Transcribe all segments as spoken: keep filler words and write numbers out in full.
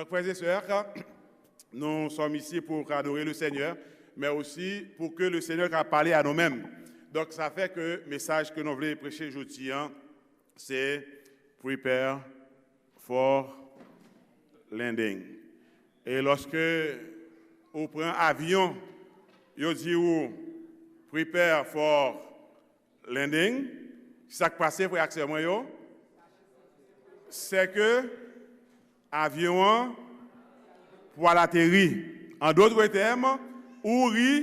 Frères et sœurs, nous sommes ici pour adorer le Seigneur, mais aussi pour que le Seigneur ka pale a nou menm. Donk, sa fè ke mesaj ke nou vle preche jodi a, se Prepare for Landing. E lòske ou pran avyon, yo di ou, Prepare for Landing, sa k pase, frè ak sè mwen yo, se ke avyon an pral ateri. An dòt tèm, ou ri,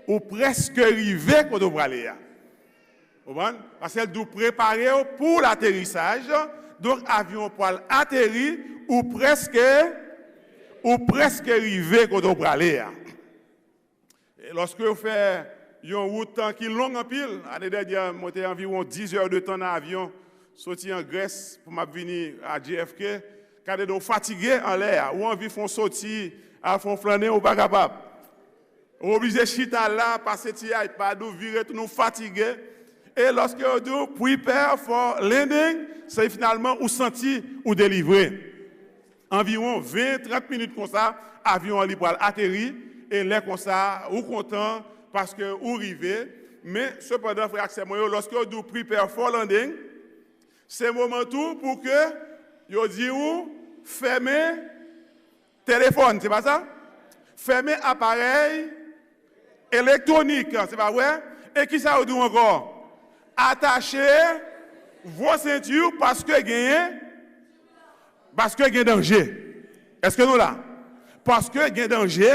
ou prèske rive kote w prale a. Konprann? Paske l di w prepare w pou laterisaj. Donk, avyon an pral ateri, ou prèske, ou prèske rive kote w prale a. E lòske w fè yon wout ki long anpil, ane dènyè, mwen te anviwon diz è de tan nan avyon, soti an Grès pou m ap vini a J F K, gade w fatige anlè a, ou anvi fè yon soti, al fè yon flannen, ou pa kapab. Ou oblije chita la, pase ti iPad ou, vire tounen, ou fatige. E lòske yo di w, "Prepare for landing," se finalman ou santi ou delivre. Anviwon ven, trant minit konsa, avyon an li pral ateri, e lè konsa, ou kontan paske ou rive. Men, sepandan, frè ak sè mwen yo, lòske yo di w, "Prepare for landing," se moman tou pou ke yo di w, "Fèmen telefòn," se pa sa? "Fèmen aparèy elektwonik," se pa vre? E kisa yo di w ankò? "Atache vo senti w paske genyen, paske gen danje." Èske nou la? Paske gen danje,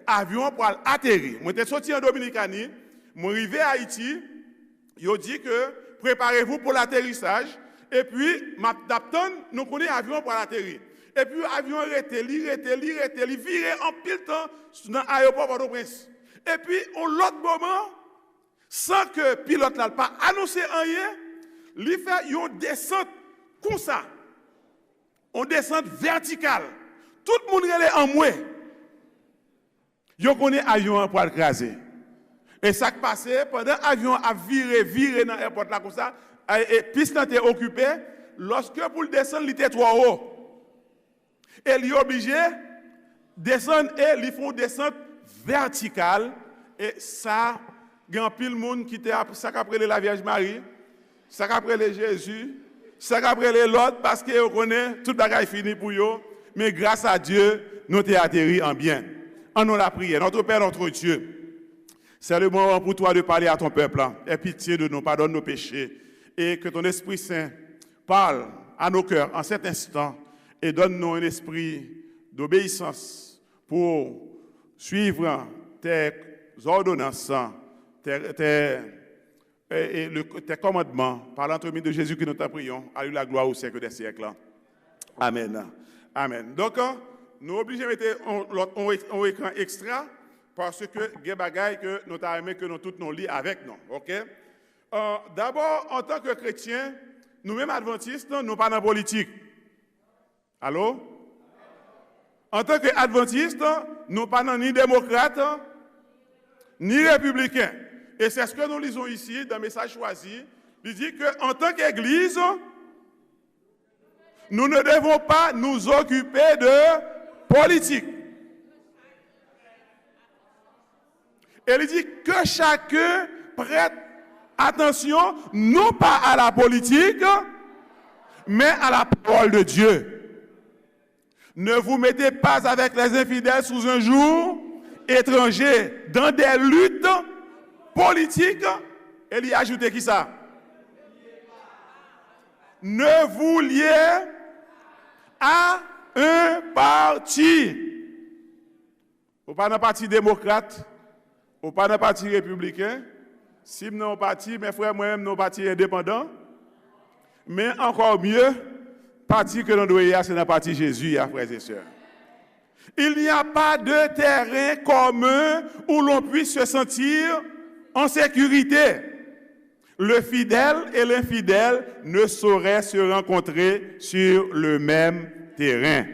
avyon an pral ateri. Mwen te soti an Dominikani, mwen rive Ayiti, yo di ke, "Préparez-vous pour l'atterrissage," epi m ap, n ap tann, nou konnen avyon an pral ateri. Epi avyon an rete, li rete, li rete, li vire anpil tan nan ayewopò Pòtoprens. Epi, yon lòt moman, san ke pilòt la pa anonse anyen, li fè yon desant konsa. Yon desant vètikal. Tout moun rele anmwe. Yo konnen avyon an pral kraze. E sa k pase, pandan avyon an ap vire, vire nan èpòt la konsa, e, e pis lan te okipe, lòske pou l desann, li te twò wo. E li oblije desann, e li fè yon desant vètikal, e sa, gen anpil moun ki te ap, sa k ap rele Lavyèj Mari, sa k ap rele Jezi, sa k ap rele lòt, paske yo konnen tout bagay fini pou yo, men gras a Dye, nou te ateri an byen. Annou lapriyè. Notre Père, notre Dieu, c'est le moment pour toi de parler à ton peuple. Aie pitié de nous, pardonne nos péchés, et que ton Esprit Saint parle à nos cœurs en cet instant, et donne-nous un esprit d'obéissance pour suivre tes ordonnances, tes, tes, et, et le, tes commandements, par l'entremise de Jésus que nous t'en prions. À lui la gloire au siècle des siècles. Amen. Amen. Donk, nou oblije mete yon lòt, yon ek-, yon ekran ekstra, paske gen bagay ke nou ta renmen ke nou tout nou li avèk nou. Oke? Euh, dabò, antanke kretyen, nou menm advantis, nou pa nan politik. Alo? Antanke advantis, nou pa nan ni demokrat, ni repibliken. Et c'est ce que nous lisons ici dans Message Choisi. Li di ke antanke egliz, nous ne devons pas nous occuper de politique. Et il dit que chacun prête attention, non pas à la politique, mais à la parole de Dieu. Ne vous mettez pas avec les infidèles sous un joug étranger dans des luttes politiques. Et il ajoute qui ça? Ne vous liez à un parti. Ou pa nan pati demokrat, ou pa nan pati repibliken. Si m nan yon pati, men frè, mwen menm nan yon pati endepandan. Men ankò mye, pati ke nou dwe ye a, se nan pati Jezi a, frè e sè. Il n'y a pas de terrain commun où l'on puisse se sentir en sécurité. Le fidèle et l'infidèle ne sauraient se rencontrer sur le même terrain.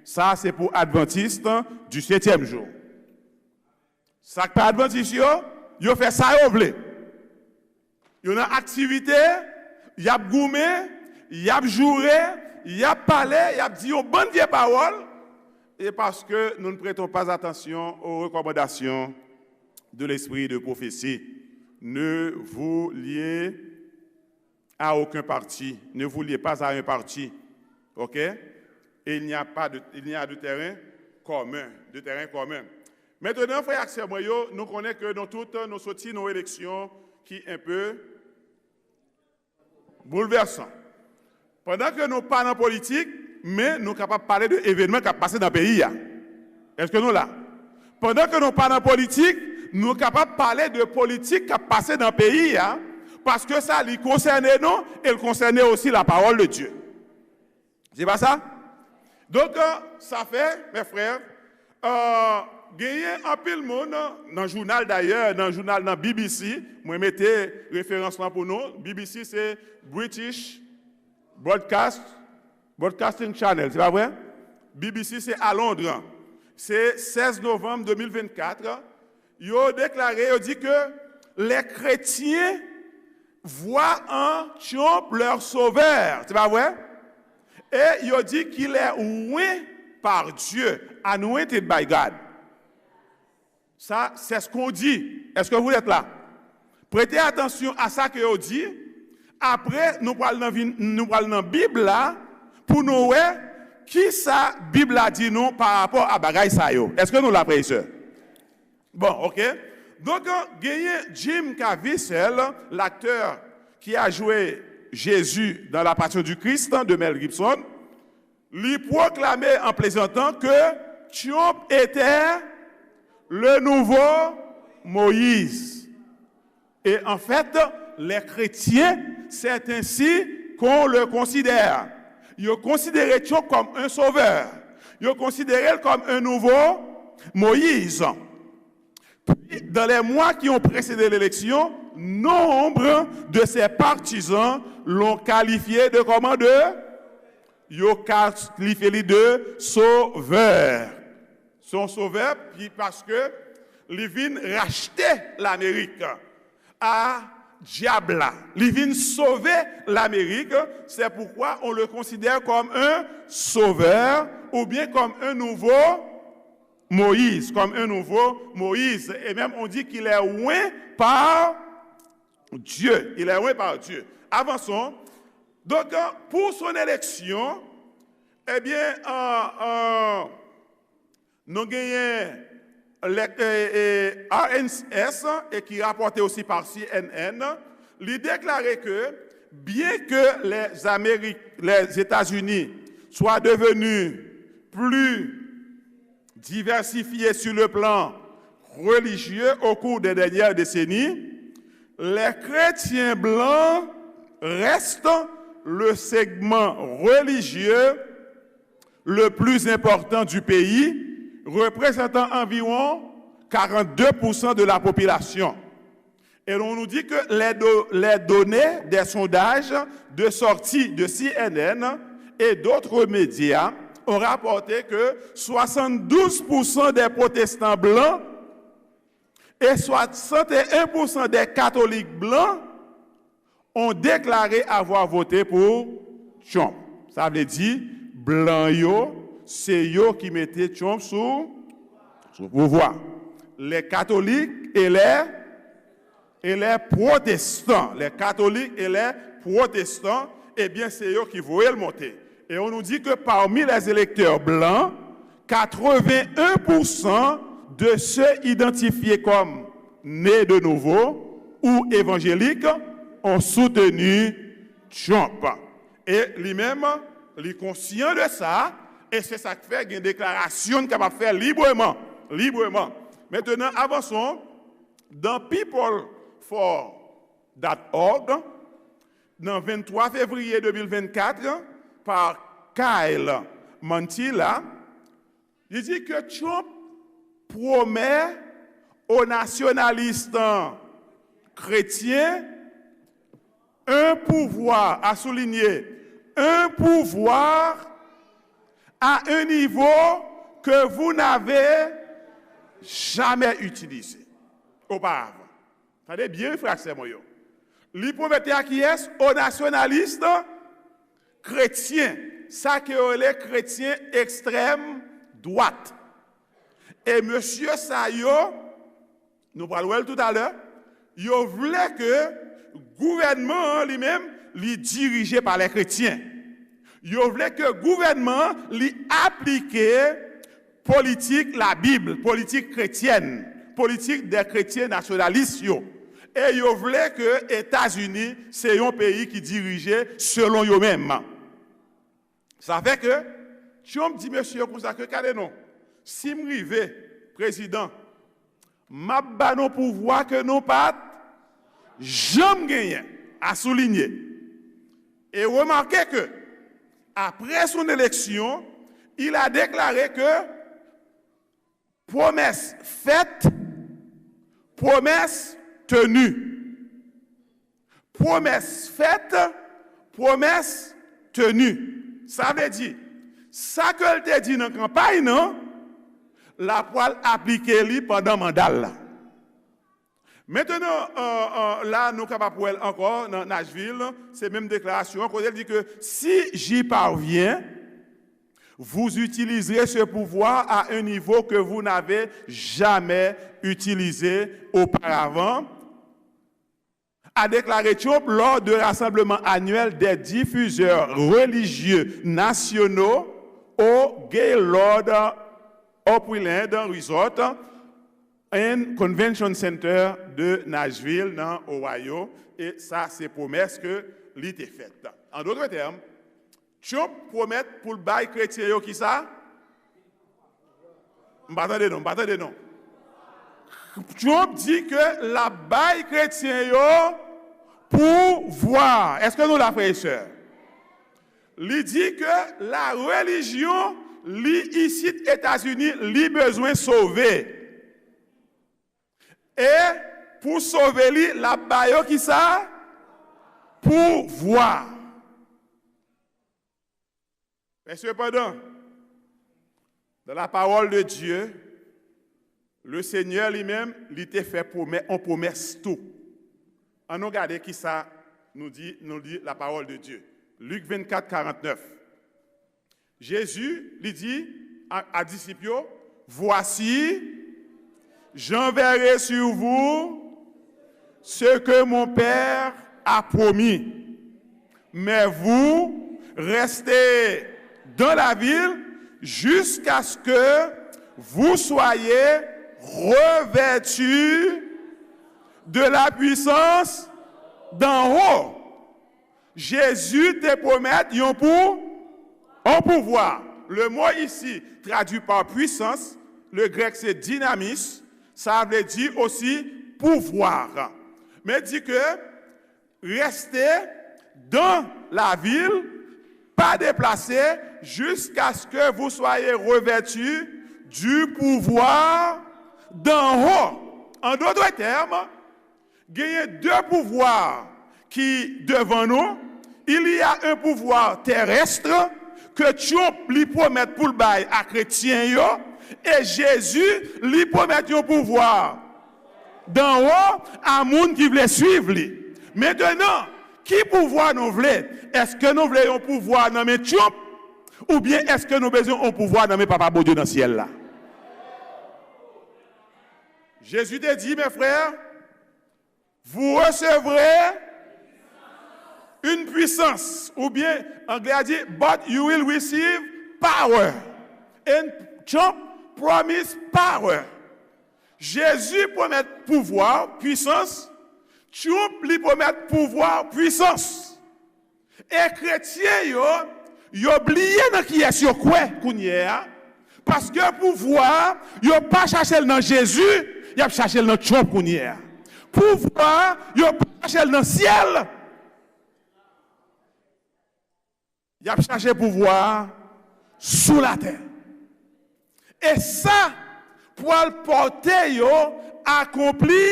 Sa, se pou adventiste du septième jour. Sa k pa adventiste yo, yo fè sa yo vle. Yo nan aktivite, y ap goumen, y ap joure, y ap pale, y ap di yon bann vye pawòl, Et parce que nous ne prêtons pas attention aux recommandations de l'esprit de prophétie, ne vous liez à aucun parti, ne vous liez pas à un parti, ok? Et il n'y a pas de, il n'y a de terrain commun, de terrain commun. Maintenant, frè ak sè mwen yo, nou konnen ke nou tout, nou soti nan eleksyon ki enpe boulvèsan. Pandan ke nou pa nan politik, men nou kapab pale de evenman k ap pase nan peyi a. Èske nou la? Pandan ke nou pa nan politik, nou kapab pale de politik k ap pase nan peyi a, paske sa li konsène nou, e l konsène osi la parole de Dieu. Se pa sa? Donk, euh, sa fè, mes frères, euh, genyen anpil moun nan jounal, dayè, nan jounal nan B B C, mwen mete referans lan pou nou. B B C se British Broadcast, Broadcasting Channel, se pa vre? B B C se a Londres. Se sèz novanm de mil vennkat. Yo deklare, yo di ke les chrétiens voient en Trump leur sauveur. Se pa vre? Et yo di qu'il est oint par Dieu, anointed by God. Ça, c'est ce qu'on dit. Est-ce que vous êtes là? Prêtez attention à ça que yo di. Apre, nou pral nan, vin- nou pral nan Bib la pou nou wè ki sa Bib la di nou pa rapò a bagay sa yo. Èske nou la, frè e sè? Bon, ok. Donk, genyen Jim Caviezel, l'acteur qui a joué Jésus dans La Passion du Christ de Mel Gibson, li pwoklame an plezantan ke Trump était le nouveau Moïse. Et en fait, les chrétiens, c'est ainsi qu'on le considère. Yo konsidere Trump kòm un sauveur. Yo konsidere l kòm un nouveau Moïse. Puis, dans les mois qui ont précédé l'élection, nombre de ses partisans l'ont qualifié de comment? De, yo kalifye li de sauveur. Se yon sovè, pi paske li vin rachte Lamerik a dyab la. Li vin sove Lamerik. C'est pourquoi on le considère comme un sauveur ou bien comme un nouveau Moïse, comme un nouveau Moïse. Et même on dit qu'il est oint par Dieu. Il est oint par Dieu. Avanson. Donk, pou son eleksyon, ebyen, euh, euh, nou genyen lè- e, e, R N S, e ki rapòte osi pa C N N, li deklare ke, bien que les Amériques, les États-Unis soient devenus plus diversifiés sur le plan religieux au cours des dernières décennies, les chrétiens blancs restent le segment religieux le plus important du pays, représentant environ quarante-deux pour cent de la population. Et on nous dit que les, do- les données des sondages de sortie de C N N et d'autres médias ont rapporté que soixante-douze pour cent des protestants blancs et soixante et un pour cent des catholiques blancs ont déclaré avoir voté pour Trump. Sa vle di, blan yo, se yo ki mete Trump sou, sou pouvwa. Les catholiques et les, et les protestants. Les catholiques et les protestants, ebyen, se yo ki voye l monte. Et on nous dit que parmi les électeurs blancs, quatre-vingt-un pour cent de ceux identifiés comme nés de nouveau ou évangéliques ont soutenu Trump. E li menm, li konsyan de sa, e se sa k fè gen deklarasyon n kapab fè libreman, libreman. Mentenan, avanson, dans people for dot org, nan venntwa fevriye de mil vennkat, pa Kyle Mantilla, li di ke Trump pwomè o nasyonalis kretyen un pouvoir, à souligner, un pouvoir à un niveau que vous n'avez jamais utilisé auparavant. Tande byen, wi, frè ak sè mwen yo. Li pwomèt a kiyès? O nasyonalis kretyen, sa ke yo rele kretyen ekstrèm dwat. E mesye sa yo, nou pral wè l toutalè, yo vle ke gouvènman an li menm, li dirije pa lè kretyen. Yo vle ke gouvènman an, li aplike politik Labib, politik kretyèn, politik dè kretyen nasyonalis yo. E yo vle ke Etazini se yon peyi ki dirije selon yo menm. Sa fè ke Trump di mesye yo konsa ke, gade non, si m rive prezidan, m ap ba nou pouvwa ke nou pa t janm genyen, a soulinye. E remake ke, après son élection, il a déclaré que promesse faite, promesse tenue. Promesse faite, promesse tenue. Sa vle di, sa ke l te di nan kanpay nan, l ap pral aplike li pandan manda l la. Mentenan, euh, euh, la, nou kapab wè l ankò nan Nashville, se menm deklarasyon an, kote l di ke si j'y parviens, vous utiliserez ce pouvoir à un niveau que vous n'avez jamais utilisé auparavant, a déclaré Trump lors de rassemblements annuels des diffuseurs religieux nationaux au Gaylord Opryland Resort and Convention Center de Nashville, nan Ohio. E sa, se pwomès ke li te fèt. An dòt tèm, Trump pwomèt pou l bay kretyen yo kisa? M pa tande non, m pa tande non. Trump di ke l ap bay kretyen yo pouvwa. Èske nou la, frè e sè? Li di ke la relijyon, li isit Etazini, li bezwen sove. E pou sove li, l ap ba yo kisa? Pouvwa. Men sepandan, dans la parole de Dieu, le Seigneur li menm, li te fè pwomè, on pwomès tou. Ann nou gade kisa nou di, nou li la parole de Dieu. Lik vennkat karantnèf. Jezi, li di a, a disip yo, voici, j'enverrai sur vous ce que mon Père a promis. Mais vous, restez dans la ville jusqu'à ce que vous soyez revêtus de la puissance d'en haut. Jezi te pwomèt yon pou, yon pouvwa. Le mot ici, traduit par puissance, le grec c'est dynamis, sa vle di osi pouvwa. Men di ke reste dans la ville, pa deplase, jusqu'à ce que vous soyez revêtus du pouvoir d'en haut. En d'autres termes, genyen de pouvwa ki devan nou. Il y a un pouvoir terrestre ke Trump li pwomèt pou l bay a kretyen yo, e Jezi li pwomèt yon pouvwa danwo a moun ki vle swiv li. Mentenan, ki pouvwa nou vle? Èske nou vle yon pouvwa nan men Trump? Oubyen èske nou bezwen yon pouvwa nan men Papa Bondye nan syèl la? Jezi te di, mes frères, vous recevrez une puissance, oubyen, anglè a di, but you will receive power. And Trump promise power. Jezi pwomèt pouvwa, pwisans. Trump, li pwomèt pouvwa, pwisans. E kretyen yo, yo bliye nan kiyès yo kwè kounye a. Paske pouvwa a, yo pa chache l nan Jezi, y ap chache l nan Trump kounye a. Pouvwa a, yo pa chache l nan syèl, y ap chache pouvwa a sou latè. E sa pral pote yo akonpli,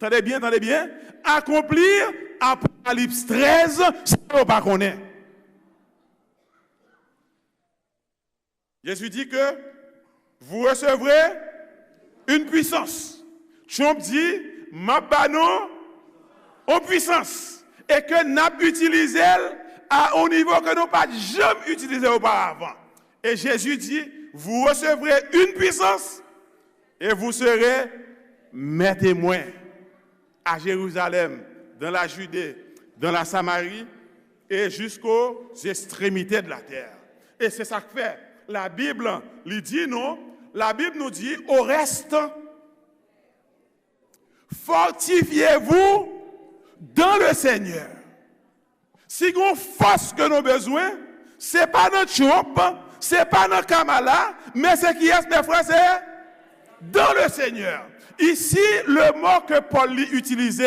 tande byen, tande byen, akonpli Apokalips trèz, sa yo pa konnen. Jezi di ke vous recevrez une puissance. Trump di, m ap ba nou yon pwisans. E ke n ap itilize l a yon nivo ke nou pa t janm itilize oparavan. E Jezi di, Vous recevrez une puissance et vous serez mes témoins à Jérusalem, dans la Judée, dans la Samarie et jusqu'aux extrémités de la terre. E se sa k fè Labib li di nou, Labib nou di, au reste, fortifiez-vous dans le Seigneur. Si gen yon fòs ke nou bezwen, se pa nan Trump, se pa nan Kamala, men se kiyès, mes frères, c'est dans le Seigneur. Ici, le mot que Paul li itilize,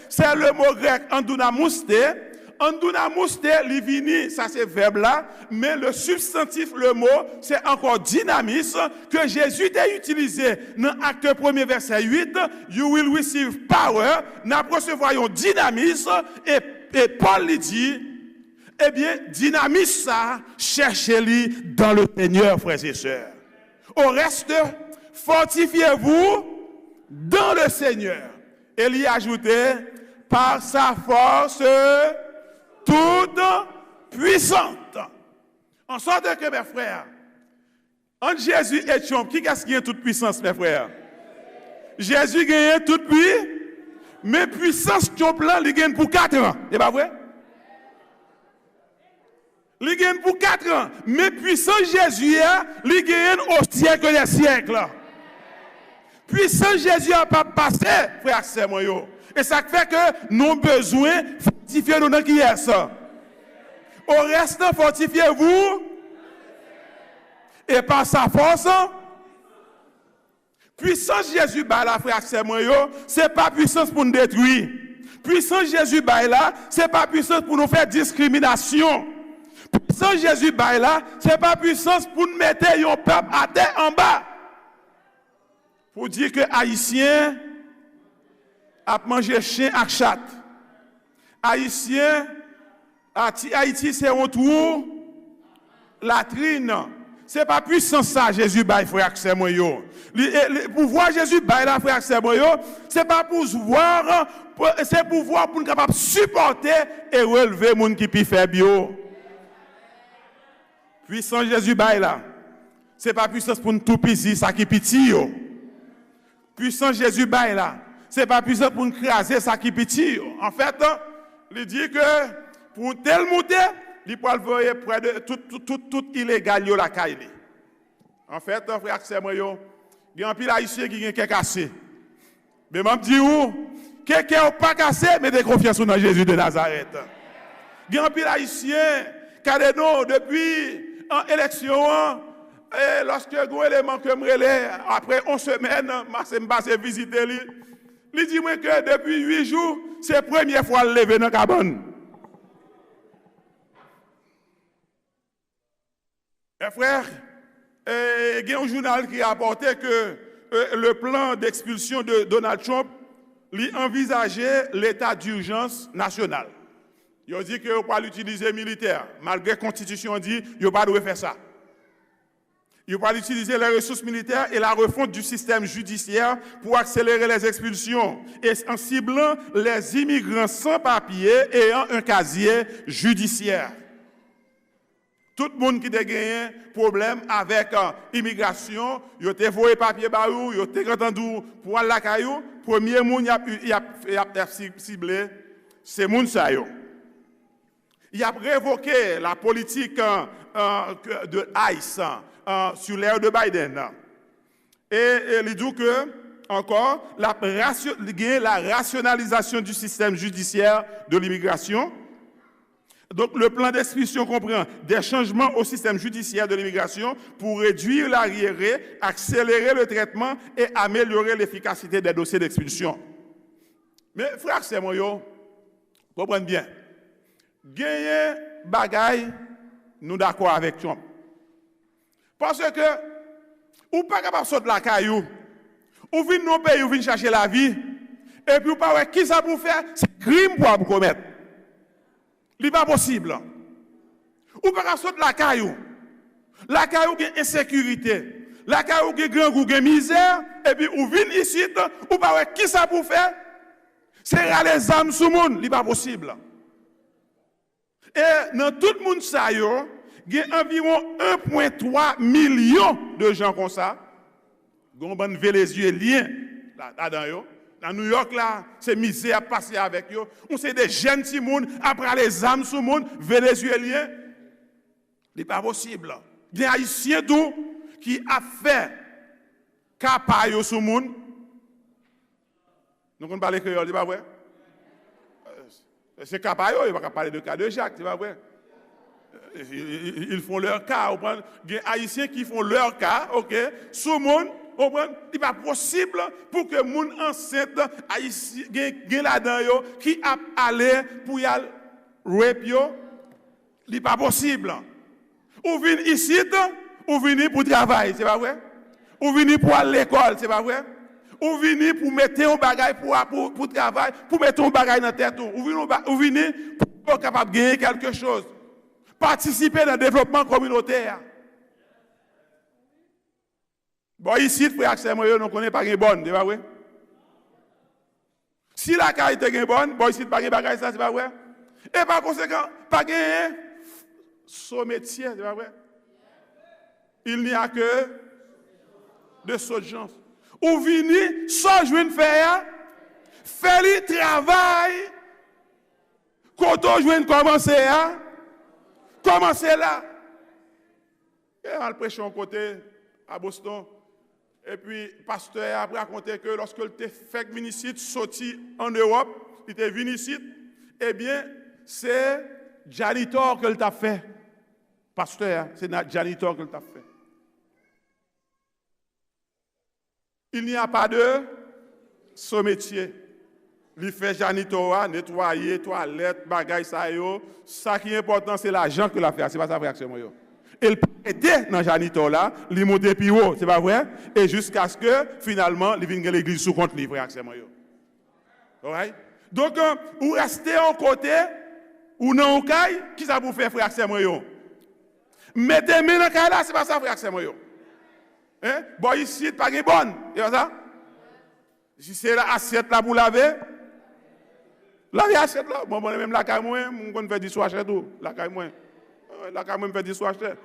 c'est le mot grec andounamuste. Andounamuste, li vini, sa se vèb la, men le substantif, le mot, se ankò dynamis, ke Jezi te itilize nan Akte premye, vèsè uit, "You will receive power", n ap resevwa yon dynamis, e, e Pòl li di, ebyen, dynamis sa, chèche li dans le Seigneur, frères et sœurs. Au reste, fortifiez-vous dans le Seigneur. E li ajoute, par sa force toute puissante. En sorte que, mes frères, ant Jezi e Trump, kiyès ki gen tout pwisans, mes frères? Jezi genyen tout pwi, men pwisans Trump lan, li genyen pou kat an. E pa vre? Li genyen pou kat an, men pwisans Jezi a, li genyen au siècle des siècles. Pwisans Jezi a p ap pase, frè ak sè mwen yo. E sa k fè ke nou bezwen fòtifye nou nan kiyès? Au reste, fortifiez-vous et par sa force. Pwisans Jezi bay la, frè ak sè mwen yo, se pa pwisans pou n detwi. Pwisans Jezi bay la, se pa pwisans pou nou fè diskriminasyon. Pwisans Jezi bay la, se pa pwisans pou n mete yon pèp atè anba. Pou di ke Ayisyen ap manje chen ak chat. Ayisyen, Ati-, Ayiti se yon twou latrin. Se pa pwisans sa Jezi bay, frè ak sè mwen yo. Li, e, li, pouvwa Jezi bay la, frè ak sè mwen yo, se pa pouvwa, se pouvwa pou n kapab sipòte e relve moun ki pi fèb yo. Pwisans Jezi bay la, se pa pwisans pou n toupizi sa ki piti yo. Pwisans Jezi bay la, se pa pwisans pou n kraze sa ki piti yo. Anfèt, li di ke pou te l moute, li pral voye prè de tout, tout, tout, tout ilegal yo lakay li. Anfèt, frè ak sè mwen yo, gen anpil Ayisyen ki gen kè kase. Men m ap di w, ke kè w pa kase, mete konfyans ou nan Jezi de Nazarèt. Gen anpil Ayisyen, gade non, depi an eleksyon an, e lòske gen yon eleman ke m rele, apre yon semèn, m pase, m pase vizite li, li di mwen ke depi uit jou, se premye fwa l leve nan kabann. Mes frères, e, gen yon jounal ki rapòte ke, e, le plan d'expulsion de Donald Trump, li anvizaje leta dijans nasyonal. Yo di ke yo pral itilize militè, malgre konstitisyon an di yo pa dwe fè sa. Yo pral itilize les ressources militaires et la refonte du système judiciaire pour accélérer les expulsions, et en ciblant les immigrants sans papiers ayant un casier judiciaire. Tout moun ki te genyen pwoblèm avèk, e, imigrasyon, yo te voye papye ba ou, yo te gentan di w pou al lakay ou, premye moun y ap, y ap, y ap, y ap si-, sible, se moun sa yo. Y ap revoke la politique, e, e, de ICE, e, sous l'ère de Biden. E, e li di w ke, ankò, l ap rasyo-, li gen la rationalisation du système judiciaire de l'immigration. Donc, le plan d'expulsion comprend des changements au système judiciaire de l'immigration pour réduire l'arriéré, accélérer le traitement et améliorer l'efficacité des dossiers d'expulsion. Men, frè ak sè mwen yo, konprann byen. Genyen bagay nou dakò avèk Trump. Paske ou pa kapab sot lakay ou, ou vin nan yon peyi, ou vin chache lavi, epi ou pa wè kisa pou w fè, se krim pou w ap komèt. Li pa posib. Ou pa ka sot lakay ou. Lakay ou gen ensekirite. Lakay ou gen grangou, gen mizè, epi ou vin isit, ou pa wè kisa pou w fè, se rale zam sou moun. Li pa posib. E nan tout moun sa yo, Gen anviwon en pwen twa milyon de jan konsa. Gen yon bann Venezyelyen la- ladan yo. Nan New York la, se mizè y ap pase avèk yo. Yon seri de jèn timoun ap rale zam sou moun, Venezyelyen. Li pa posib. Gen Ayisyen tou ki ap fè ka pa yo sou moun. Nou konn pale kreyòl, se pa vre? Se ka pa yo, yo pa ka pale de ka de Jak, se pa vre? Ils font leur cas, ou konprann? Gen Ayisyen ki font leur cas, ok, sou moun, ou konprann? Li pa posib pou ke moun ansent, Ayisyen, gen, gen ladan yo ki ap ale pou y al rape yo. Li pa posib. Ou vin isit, ou vini pou travay, se pa vre? Ou vini pou al lekòl, se pa vre? Ou vini pou mete yon bagay pou, pou, pou travay, pou mete yon bagay nan tèt ou. Ou vini, ou vini pou ou kapab genyen kèlke choz. Patisipe nan devlopman kominote a. Bò isit, frè ak sè mwen yo, nou konnen pa gen bòn, se pa vre? Si lakay te gen bòn, bò isit pa gen bagay sa, se pa vre? E pa konsekan, pa genyen so metye, se pa vre? Il n'y a que de sottes gens. Ou vini, sa w jwenn fè a, fè li travay, kote w jwenn kòmanse a, kòmanse la. E al preche yon kote a Boston. Epi pastè a ap rakonte ke lòske l te fèk vin isit, soti ann Ewòp, li te vin isit, ebyen, se janitò ke l t ap fè. Pastè a, se na- janitò ke l t ap fè. Il n'y a pas de so metye. Li fè janitò a, netwaye twalèt, bagay sa yo. Sa ki enpòtan, se lajan ke l ap fè a. Se pa sa, frè ak sè mwen yo. E l pa rete nan janitò la, li monte pi wo, se pa vre? E jiskaske, finalman, li vin gen legliz sou kont li, frè ak sè mwen yo. Alright? Donk, ou reste yon kote, ou nan yon kay, kisa pou w fè, frè ak sè mwen yo? Mete men nan kay la, se pa sa, frè ak sè mwen yo. Hein? Bò isit pa gen bòn. Se pa sa? Si se la asyèt la pou lave, lave asyèt la. Bon, bon, menm lakay mwen, m konn fè dishwasher tou, lakay mwen. Lakay mwen, m fè dishwasher.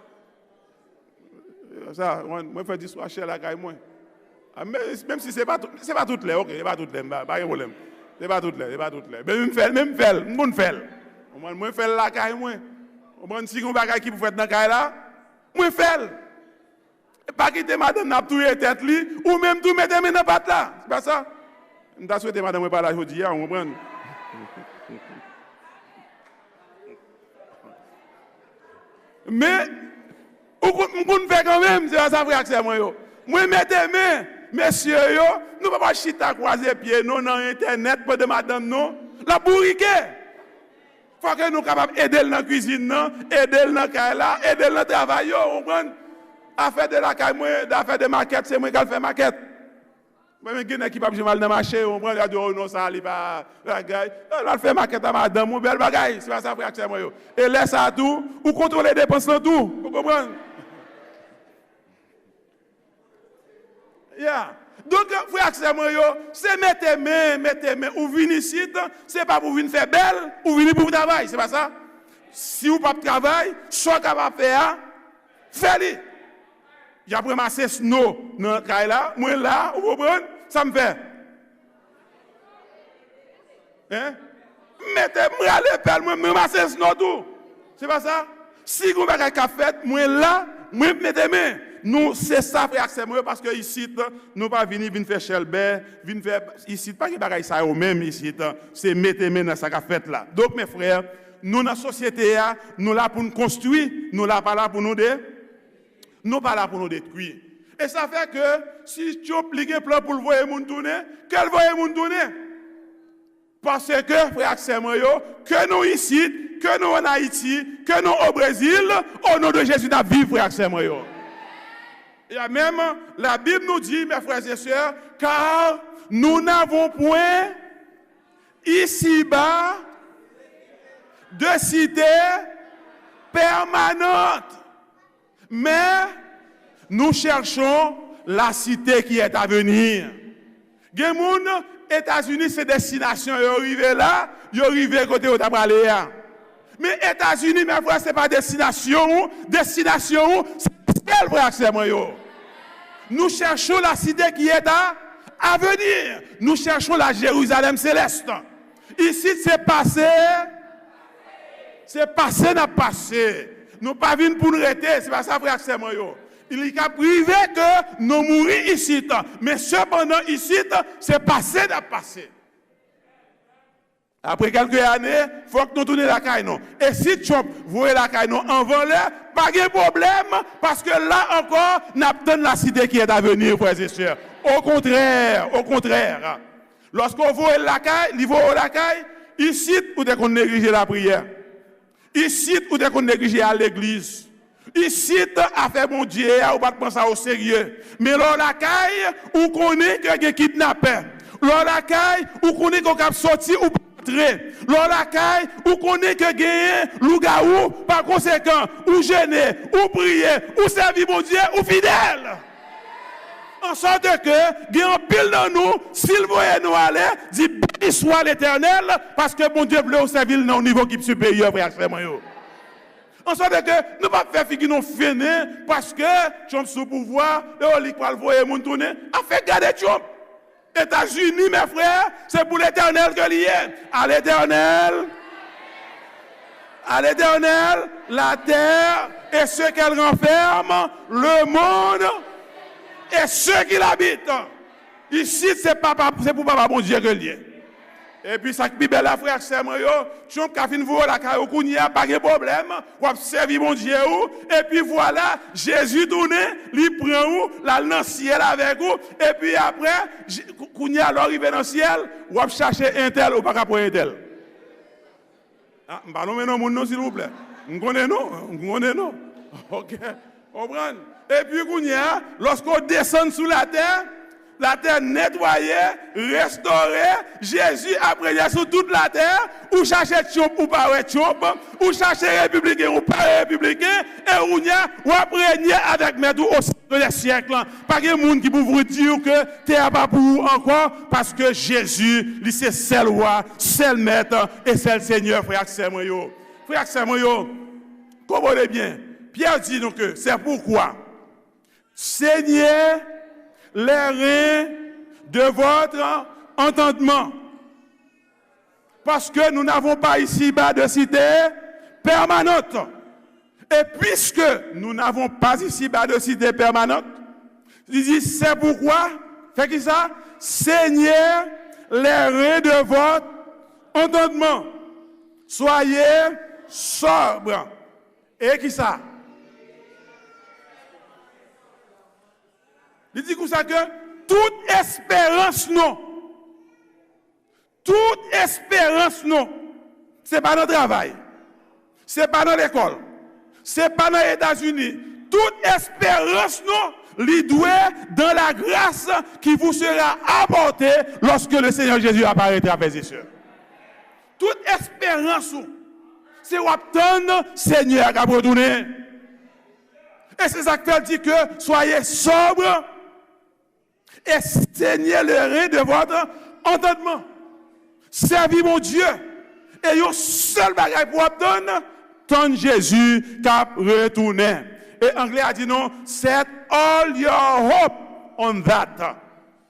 Sa, mwen, mwen fè dishwasher lakay mwen. A, men, menm si se pa tout, se pa tout lè, ok, se pa tout lè, m pa, pa gen pwoblèm. Se pa tout lè, se pa tout lè. Men m fè l, men m fè l, m konn fè l. Mwen, mwen fè l lakay mwen. Mwen, si gen yon bagay ki pou fèt nan kay la, mwen fè l. Pa kite madanm nan ap touye tèt li, ou menm tou mete men nan pat la. Se pa sa? M ta swete madanm mwen pa la jodi a, ou konprann? Men, ou konn, m konn fè kanmenm, se pa sa, frè ak sè mwen yo. Mwen mete men, mesye yo, nou pa pral chita kwaze pye nou nan entènèt pandan madanm nou l ap bourike. Fò ke nou kapab ede l nan kwizin nan, ede l nan kay la, ede l nan travay yo, ou konprann? Afè de lakay mwen, afè de makèt, se mwen k al fè makèt. Mwen menm gen nèg ki p ap janm al nan mache, ou konprann? Y ap di, "Oh non, sa li pa bagay." L al fè makèt a madanm ou, bèl bagay, se pa sa, frè ak sè mwen yo. E lè sa a tou, ou kontwole depans lan tou, ou konprann? Yeah. Donk, frè ak sè mwen yo, se mete men, mete men. Ou vin isit, se pa pou vin fè bèl, ou vini pou travay, se pa sa? Si w p ap travay, sa w kapab fè a, fè li. Y ap ranmase sno nan kay la, mwen la, ou konprann? Sa m fè? Hein? M mete, m rale pèl mwen, m ranmase sno tou. Se pa sa? Si gon bagay k ap fèt, mwen la, mwen mete men. Nou, se sa, frè ak sè mwen yo, paske isit, nou pa vini, vin fè chèlbè, vin fè, isit, pa gen bagay sa yo menm isit. Se mete men nan sa k ap fèt la. Donk, mes frères, nou nan sosyete a, nou la pou n konstwi, nou la pa la pou nou de, nou pa la pou nou detwi. E sa fè ke si Trump li gen plan pou l voye moun tounen, ke l voye moun tounen. Paske, frè ak sè mwen yo, ke nou isit, ke nou ann Ayiti, ke nou o Brezil, o non de Jezi n ap viv, frè ak sè mwen yo. Et même, la Bible nous dit, mes frères et sœurs, car nous n'avons point ici-bas de cité permanente. Mais nous cherchons la cité qui est à venir. Gen moun, Etazini se destinasyon yo, rive la, yo rive kote yo ta prale a. Men Etazini, mè frè, se pa destinasyon ou. Destinasyon ou, se syèl, frè ak sè mwen yo. Nous cherchons la cité qui est à, à venir. Nous cherchons la Jérusalem céleste. Isit, se pase, se pase n ap pase. Nou pa vin pou n rete, se pa sa, frè ak sè mwen yo. Li ka rive ke nou mouri isit, men sepandan isit, se pase n ap pase. Apre kèlke ane, fòk nou tounen lakay nou. E si Trump voye lakay nou anvan lè, pa gen pwoblèm, paske la ankò, n ap tann la cité qui est à venir, frè e sè. Okontrè, okontrè. Lòske w voye l lakay, li voye w lakay, isit, ou te konn neglije lapriyè. Isit, ou te konn neglije al legliz. Isit, afè Bondye a, ou pa t pran sa oserye. Men lè w lakay, ou konnen ke gen kidnapè. Lè w lakay, ou konnen ke w kab soti, ou pa antre. Lè w lakay, ou konnen ke genyen lougawou, pa konsekan, ou jene, ou priye, ou sèvi Bondye, ou fidèl. An sòt ke gen anpil nan nou, si l voye nou ale, di, "Beni swa Letènèl," paske Bondye vle w sèvi l nan yon nivo ki siperyè, frè ak sè mwen yo. An sòt ke nou p ap fè figi nou fennen paske Trump sou pouvwa, e li k pral voye moun tounen. Afè gade Trump. Etazini, mè frè, se pou Letènèl ke li ye. À l'Éternel, à l'Éternel, la terre et ce qu'elle renferme, le monde et ceux qui l'habitent. Isit, se papa, se pou Papa Bondye ke l ye. Epi sa k pi bèl la, frè ak sè mwen yo, Trump ka fin voye w lakay ou kounye a, pa gen pwoblèm, w ap sèvi Bondye ou, epi vwala, Jezi tounen, li pran ou, l al nan syèl avèk ou, epi apre, Je- kou- kounye a, lè w rive nan syèl, w ap chache entèl, ou pa ka pran entèl. Ah, m pa nonmen non moun non, silvouplè. M konnen non, m konnen non. Ok. Konprann? Epi kounye a, lòske w desann sou latè, latè netwaye, restore, Jezi ap renye sou tout latè, ou chache Trump, ou pa wè Trump, ou chache repibliken, ou pa wè repibliken, e kounye a, w ap renye avèk mèt ou o syèk dè syèk. Pa gen moun ki pou vin di w ke tè a pa pou ou ankò, paske Jezi, li se sèl wa, sèl mèt e sèl senyè, frè ak sè mwen yo. Frè ak sè mwen yo, konprann byen. Pyè di nou ke, c'est pourquoi, saignez les reins de votre entendement. Parce que nous n'avons pas ici-bas de cité permanente. Et puisque nous n'avons pas ici-bas de cité permanente, li di, c'est pourquoi, fè ki sa? Saignez les reins de votre entendement. Soyez sobre. E ki sa? Li di konsa ke tout esperans nou, tout esperans nou, se pa nan travay, se pa nan lekòl, se pa nan Etazini. Tout esperans nou, li dwe dans la grâce qui vous sera apportée lorsque le Seigneur Jésus apparaîtra, frè e sè. Tout esperans ou, se w ap tann Senyè a k ap retounen. E se sa k fè l di ke, soyez sobre et saignez les reins de votre entendement. Sèvi Bondye. E yon sèl bagay pou w ap tann, tann Jezi k ap retounen. E anglè a di nou, set all your hope on that.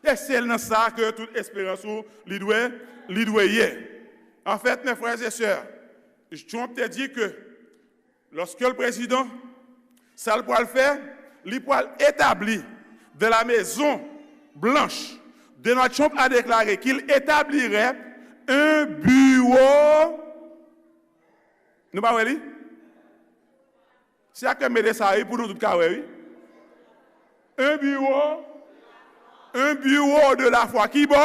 E se nan sa ke tout esperans ou li dwe, li dwe ye. Anfèt, mes frères et sœurs, Trump te di ke lòske l prezidan, sa l pral fè, li pral etabli de la Maison Blanche. Donald Trump a déclaré qu'il établirait un bureau. Nou pa wè li? Se ak mete sa wi pou nou tout ka wè wi. Un bureau, un bureau de la foi. Ki bò?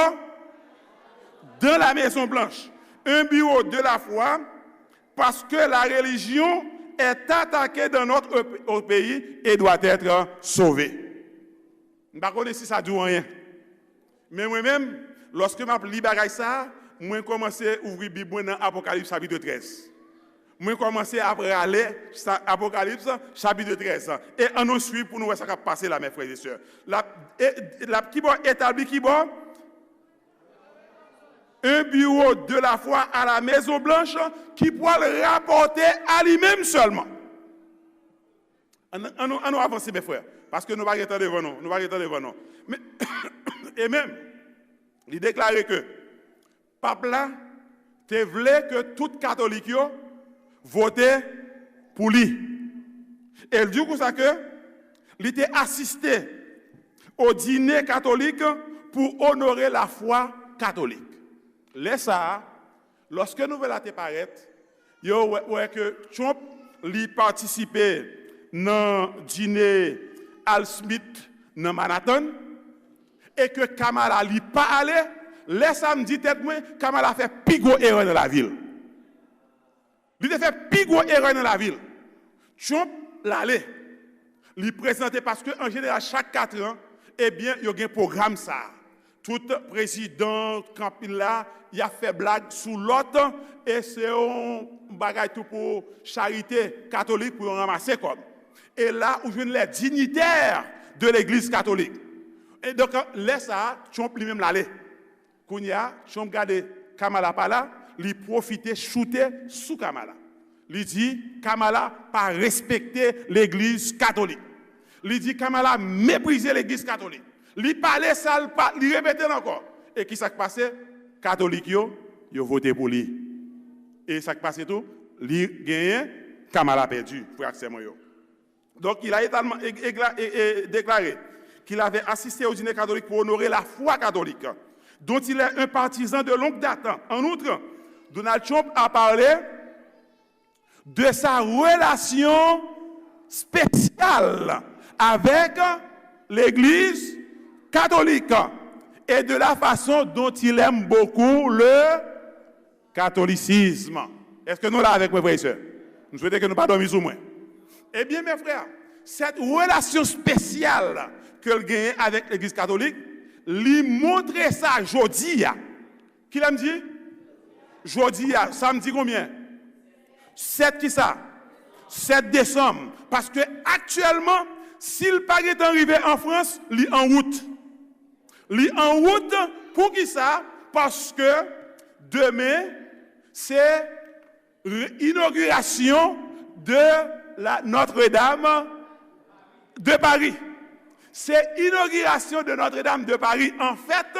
Dans la Maison Blanche. Un bureau de la foi, parce que la religion est attaquée dans notre pays et doit être sauvée. M pa konnen si sa di w anyen. Men mwen menm, lòske m ap li bagay sa a, mwen kòmanse ouvri Bib mwen nan Apokalips chapit trèz. Mwen kòmanse ap rale sa, Apokalips chapit trèz. E ann nou swiv pou nou wè sa k ap pase la, mes frères et sœurs. L ap, e, l ap kibò etabli kibò? Un bureau de la foi à la Maison Blanche ki pral rapòte a li menm sèlman. Ann, ann, ann nou avanse, mes frères, paske nou pa gen tan devan nou, nou pa gen tan devan nou. Men, e menm, li deklare ke pap la te vle ke tout katolik yo vote pou li. E l di w konsa ke li te asiste o dine katolik pou onore lafwa katolik. Lè sa a, lòske nouvèl la te parèt, yo wè, wè ke Trump li patisipe nan dine Al Smith nan Manhattan, e ke Kamala li pa ale, lè sa a m di tèt mwen, Kamala fè pi gwo erè nan lavi l. Li te fè pi gwo erè nan lavi l. Trump l ale. Li prezante, paske an jeneral chak kat an, ebyen, yo gen pwogram sa a. Tout prezidan k anpil la, y ap fè blag sou lòt, e se yon bagay tou pou charite katolik, pou yo ranmase kòb. E la, ou jwenn les dignitaires de l'église catholique. E donk, lè sa a, Trump li menm l ale. Kounye a, Trump gade Kamala pa la, li pwofite choute sou Kamala. Li di Kamala pa respekte legliz katolik. Li di Kamala meprize legliz katolik. Li pale sa l pa, li repete l ankò. E ki sa k pase? Katolik yo, yo vote pou li. E sa k pase tou? Li genyen, Kamala pèdi, frè ak sè mwen yo. Donc, il a également é- égla- é- é- déclaré qu'il avait assisté au dîner catholique pour honorer la foi catholique, dont il est un partisan de longue date. En outre, Donald Trump a parlé de sa relation spéciale avec l'Église catholique et de la façon dont il aime beaucoup le catholicisme. Èske nou la avèk mwen, frè e sè? M swete ke nou pa dòmi sou mwen. Ebyen, mes frères, cette relation spéciale ke l genyen avèk legliz katolik, li montre sa jodi a. Kilè m di? Jodi a, samdi konbyen? Sèt kisa? Sèt desanm. Paske aktyèlman, si l pa gentan rive an Frans, li an wout. Li an wout, poukisa? Paske demen, se re- inogirasyon de la Notre-Dame de Paris. Se inogirasyon de Notre-Dame de Paris. Anfèt,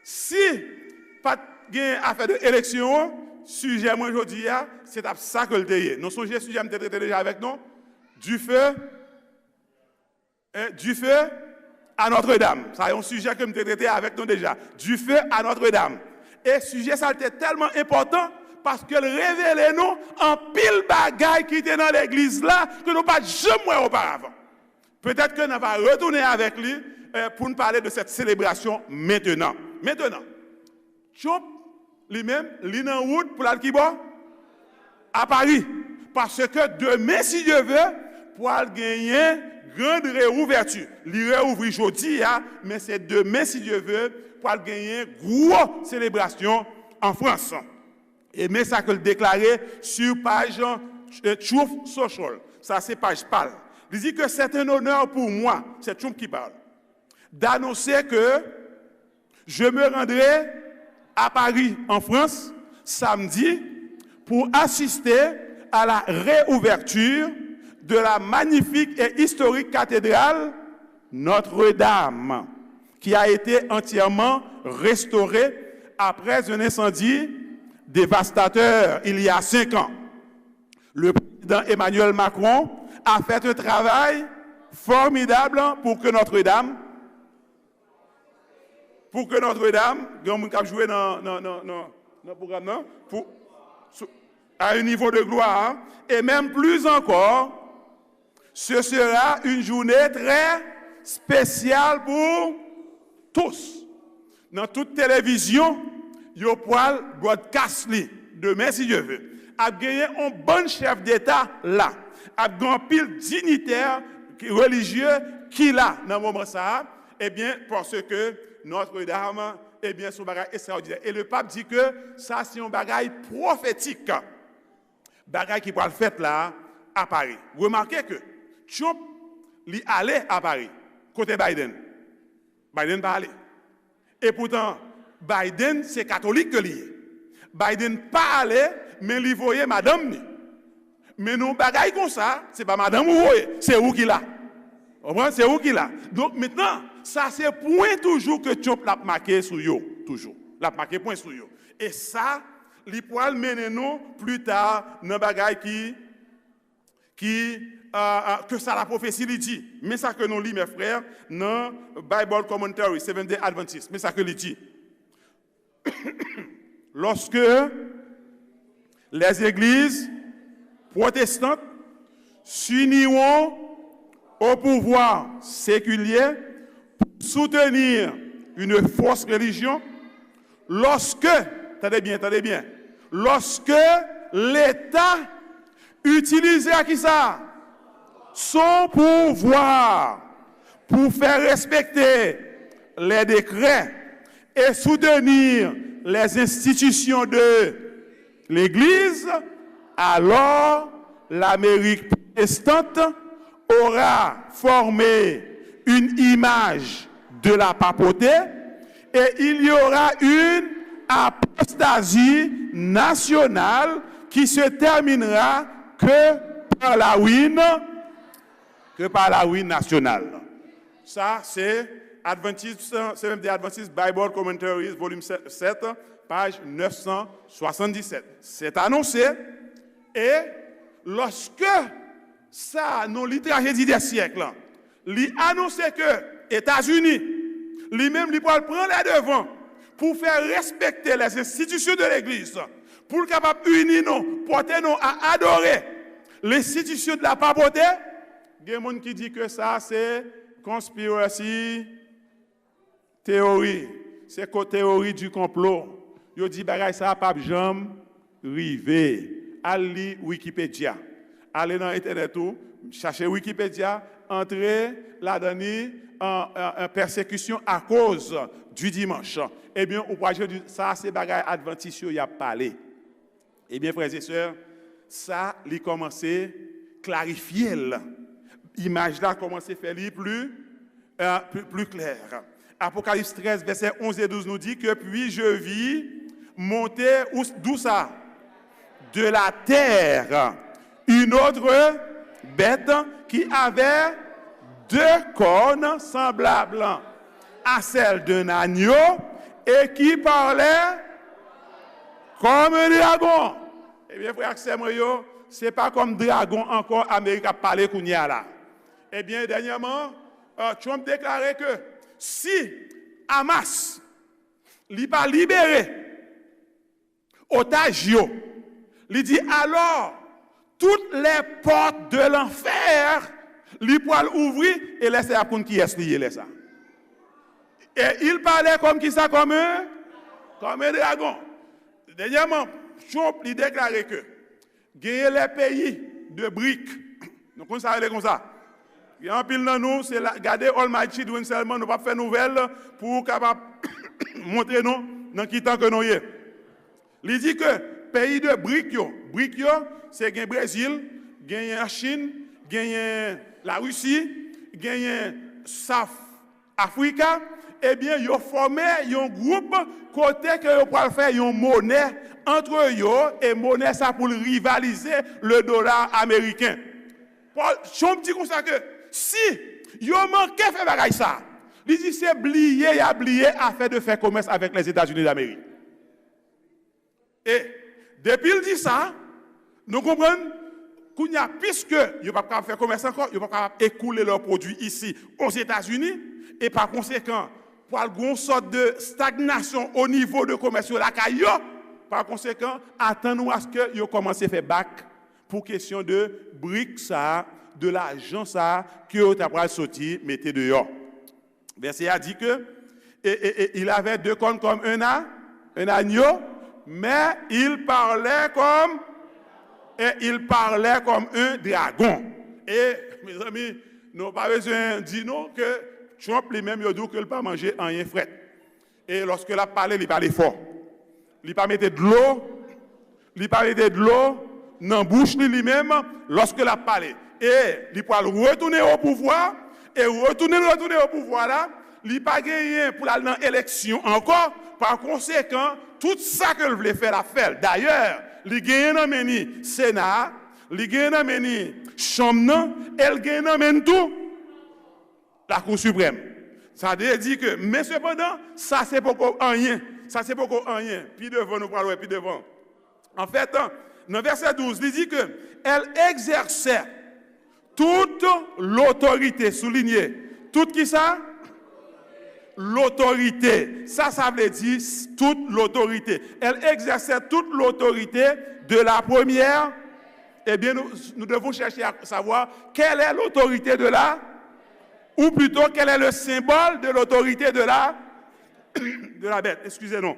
si pa t gen afè de eleksyon an, sijè mwen jodi a, se t ap sa ke l te ye. Nou sonje sijè m te trete deja avèk nou? Du feu, eh, du feu à Notre-Dame. Sa yon sijè ke m te trete avèk nou deja. Du feu à Notre-Dame. E sijè sa te tèlman enpòtan paske l revele nou anpil bagay ki te nan legliz la ke nou pa t janm wè oparavan. Petèt ke n a va retounen avèk li, eh, pou n pale de cette célébration maintenant. Maintenant, Trump, li menm, li nan wout pou l al kibò? A Pari. Paske demen, si Dye ve, pral genyen grand reouvèti. Li reouvri jodi a, men se demen, si Dye ve, pral genyen gwo selebrasyon an Frans. E men sa ke l deklare sou paj, eh, Truth Social. Sa se paj pa l. Li di ke c'est un honneur pour moi, c'est Trump qui parle, d'annoncer que je me rendrai à Paris, en France, samedi, pour assister à la réouverture de la magnifique et historique cathédrale Notre-Dame, qui a été entièrement restaurée après un incendie dévastateur il y a cinq ans. Le président Emmanuel Macron a fait un travail formidable pour que Notre-Dame, pour que Notre-Dame, gen moun k ap jwe nan, nan, nan, nan, nan pwogram nan, pour, sou- à un niveau de gloire, et même plus encore, ce sera une journée très spéciale pour tous. Nan tout televizyon, yo pral broadcast li demen, si Dye ve. Ap genyen yon bann chèf deta la. Ap gen anpil dignitaires religieux ki la nan moman sa a. Ebyen, paske Notre-Dame, ebyen, se yon bagay ekstraòdinè. E le pap di ke sa se yon bagay pwofetik. Bagay ki pral fèt la a Pari. Remake ke Trump, li ale a Pari. Kote Biden? Biden pa ale. E poutan, Biden, se katolik ke li ye. Biden pa ale, men li voye madanm li. Men nan yon bagay konsa, se pa madanm ou voye, se ou ki la. Konprann? Se ou ki la. Donk, mentnan, sa se pwen toujou ke Trump l ap make sou yo, toujou. L ap make pwen sou yo. E sa, li pral mennen nou pli ta nan bagay ki, ki, euh, euh, ke sa la pwofesi li di. Men sa ke nou li, mes frères, nan Bible Commentary, Seventh Day Adventist. Men sa ke li di. Lorsque les églises protestantes s'uniront au pouvoir séculier pour soutenir une fausse religion, lorsque, tande byen, tande byen, lorsque l'État utilisera kisa? Son pouvoir pour faire respecter les décrets et soutenir les institutions de l'Église, alors l'Amérique protestante aura formé une image de la papauté et il y aura une apostasie nationale qui se terminera que par la ruine, que par la ruine nationale. Sa, se Adventist, Seventh Day Adventist Bible Commentaries, volume sept, page neuf cent soixante-dix-sept. C'est annoncé, e lòske sa, nan li trajedi dè syèk lan, li anonse ke Etazini, li menm, li pral pran lè devan pou fè respekte les institutions de l'Église, pou l kapab ini nou, pote nou a adore l'institution de la papauté, gen moun ki di ke sa se conspiracy theory, se ko teori di konplo. Yo di bagay sa p ap janm rive. Al li Wikipedia. Ale nan entènèt ou, chache Wikipedia, antre ladan li, an, an, an persécution à cause du dimanche. Ebyen, ou pral jwenn sa se bagay advantis yo y ap pale. Ebyen, frè e sè, sa, li kòmanse klarifye l. Imaj la kòmanse fè li pli, euh, pli, pli klè. Apokalips trèz, vèsè onz e douz nou di ke, puis je vis monter, ou, d'où ça? De la terre, une autre bête qui avait deux cornes semblables à celles d'un agneau et qui parlait comme un dragon. Ebyen, frè ak sè mwen yo, se pa kòm dragon ankò Amerik ap pale kounye a la. Ebyen, dènyèman, euh, Trump deklare ke si Hamas, li pa libere otaj yo, li di, alors, toutes les portes de l'enfer, li pral ouvri, e lè sa y ap konn kiyès li ye lè sa. Et il parlait comme qui ça, comme un, comme un dragon. Dènyèman, Trump, li deklare ke genyen les pays de briques. Nou konn sa rele konsa. Gen anpil nan nou, se la, gade All My Children sèlman, nou p ap fè nouvèl pou kapab montre nou nan ki tan ke nou ye. Li di ke peyi de brik yo, brik yo, se gen Brezil, genyen Lachin, genyen Larisi, genyen South Africa, ebyen, yo fòme yon gwoup kote ke yo pral fè yon monè antre yo, e monè sa pou l rivalize le dola ameriken. Paul Trump di konsa ke si yo manke fè bagay sa, li di se bliye y a bliye afè de fè komès avèk Lèzetazini Damerik. E depi l di sa, nou konprann, kounye a, piske yo p ap kapab fè komès ankò, yo p ap kapab ekoule lè pwodui isi Ozetazini, e pa konsekan, pral gen yon sòt de stagnasyon o nivo de komès yo lakay yo. Pa konsekan, atann ou aske yo kòmanse fè bak pou kesyon de brik sa a, de lajan sa a ke yo ta pral soti mete deyò. Vèsè a di ke, et, et, et il avait deux cornes comme un a-, un agneau, mais il parlait comme, et il parlait comme un dragon. E, mezanmi, nou pa bezwen di nou ke Trump li menm, yo di w ke l pa manje anyen frèt. E lòske l ap pale, li pale fò. Li pa mete dlo, li pa mete dlo nan bouch li, li menm, lòske l ap pale. E li pral retounen o pouvwa, e retounen l retounen o pouvwa la, Li pa genyen pou l al nan eleksyon ankò. Pa konsekan, tout sa ke l vle fè, l ap fè l. Dayè, li genyen nan men ni Sena a, li genyen nan men ni Chanm nan, e l genyen nan men n tou Lakou Siprèm. Sa vle di ke, men sepandan, sa se poko anyen. Sa se poko anyen. Pi devan, nou pral wè pi devan. Anfèt, nan vèsè douz, li di ke, elle exerçait toute l'autorité, soulinye, tout ki sa? L'autorité. Sa, sa vle di tout l'autorité. Elle exerçait toute l'autorité de la première. Eh bien, nous, nous devons chercher à savoir quelle est l'autorité de la, ou plutôt quel est le symbole de l'autorité de la, de la bête. Excusez-nous.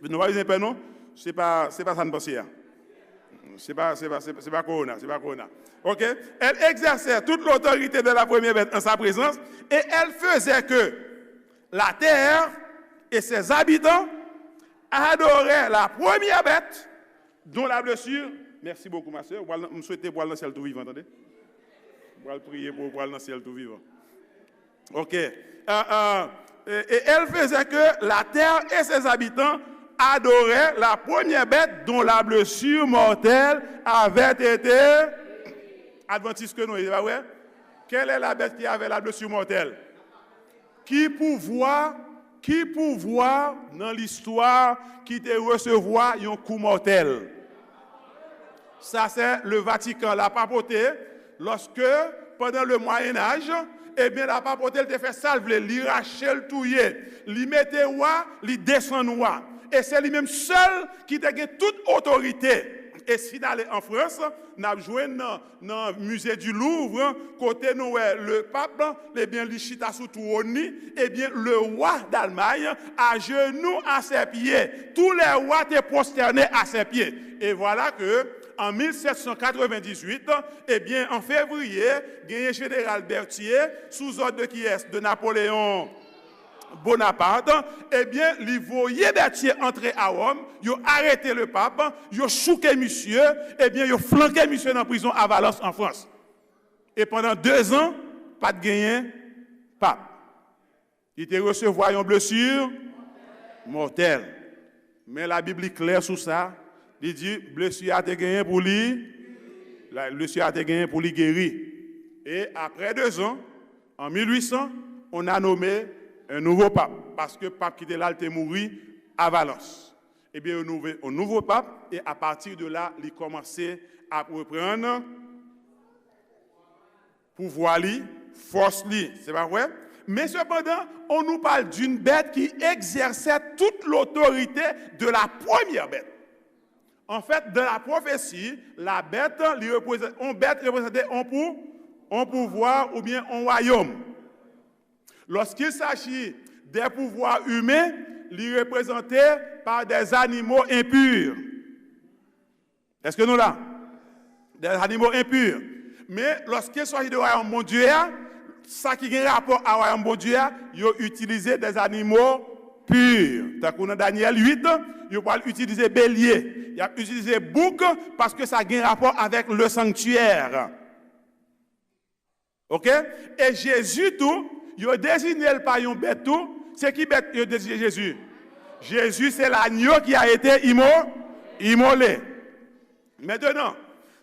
Nou pa bezwen pè non. Se pa, se pa sa n panse a. Se pa, se pa, se pa, se pa kowona, se pa kowona. Ok? Elle exerçait toute l'autorité de la première bête en sa présence, et elle faisait que la terre et ses habitants adoraient la première bête dont la blessure. Merci beaucoup, ma sœur. M swete pou al nan syèl tou vivan, tande. M pral priye pou ou pou al nan syèl tou vivan. Ok. Euh, euh, et, et elle faisait que la terre et ses habitants adoraient la première bête dont la blessure mortelle avait été. Adventiste que nous, c'est pas vrai? Quelle est la bête qui avait la blessure mortelle? Ki pouvwa, ki pouvwa nan listwa ki te resevwa yon kou mòtèl? Sa se le Vatican, la papote, lòske, pandan le Mwayen Aj, ebyen, la papote, l te fè sa l vle, li rache l touye, li mete wa, li desann wa. E se li menm sèl ki te gen tout otorite. E si n ale an Frans, n ap jwenn nan, nan Musée du Louvre, kote nou wè le pap, ebyen, li chita sou twòn li, ebyen, le roi d'Allemagne, à genoux à ses pieds. Tous les rois te prosternaient à ses pieds. Et voilà que, en mille sept cent quatre-vingt-dix-huit, ebyen, an fevriye, genyen jeneral Berthier, sou zòd de kiyès? De Napoléon Bonaparte, ebyen, li voye Berthier antre a Wòm, yo arete le pap, yo chouke misye, ebyen, yo flanke misye nan prizon a Valence, an Frans. E pandan dezan, pa t genyen pap. Li te resevwa yon blesi mòtèl. Men Labib li klè sou sa. Li di blesi a te genyen pou li, la, blesi a te genyen pou li geri. E aprè dezan, an mil uit san, on a nommé un nouveau pape, paske pap ki te la, l te mouri a Valence. Ebyen, yo nomme on nouvo pap, e apati de la, li kòmanse ap reprann pouvwa li, fòs li. Se pa vre? Men sepandan, on nous parle d'une bête qui exerçait toute l'autorité de la première bête. En fait, dans la prophétie, la bête, li reprezante, on bête représente on pou, on pouvwa oubyen on wayòm. Lorsqu'il s'agit des pouvoirs humains, li reprezante pa des animaux impurs. Èske nou la? Des animaux impurs. Men, lorsqu'il s'agit de wayòm Bondye a, sa ki gen rapò a wayòm Bondye a, yo itilize des animaux purs. Tankou nan Danyèl uit, yo pral itilize belye. Y ap itilize bouk paske sa gen rapò avèk le sanctuaire. Ok? E Jezi tou, yo deziye l pa yon bèt tou. Se ki bèt yo deziye Jezi? Jezi se l'agneau qui a été immo, immolé. Maintenant,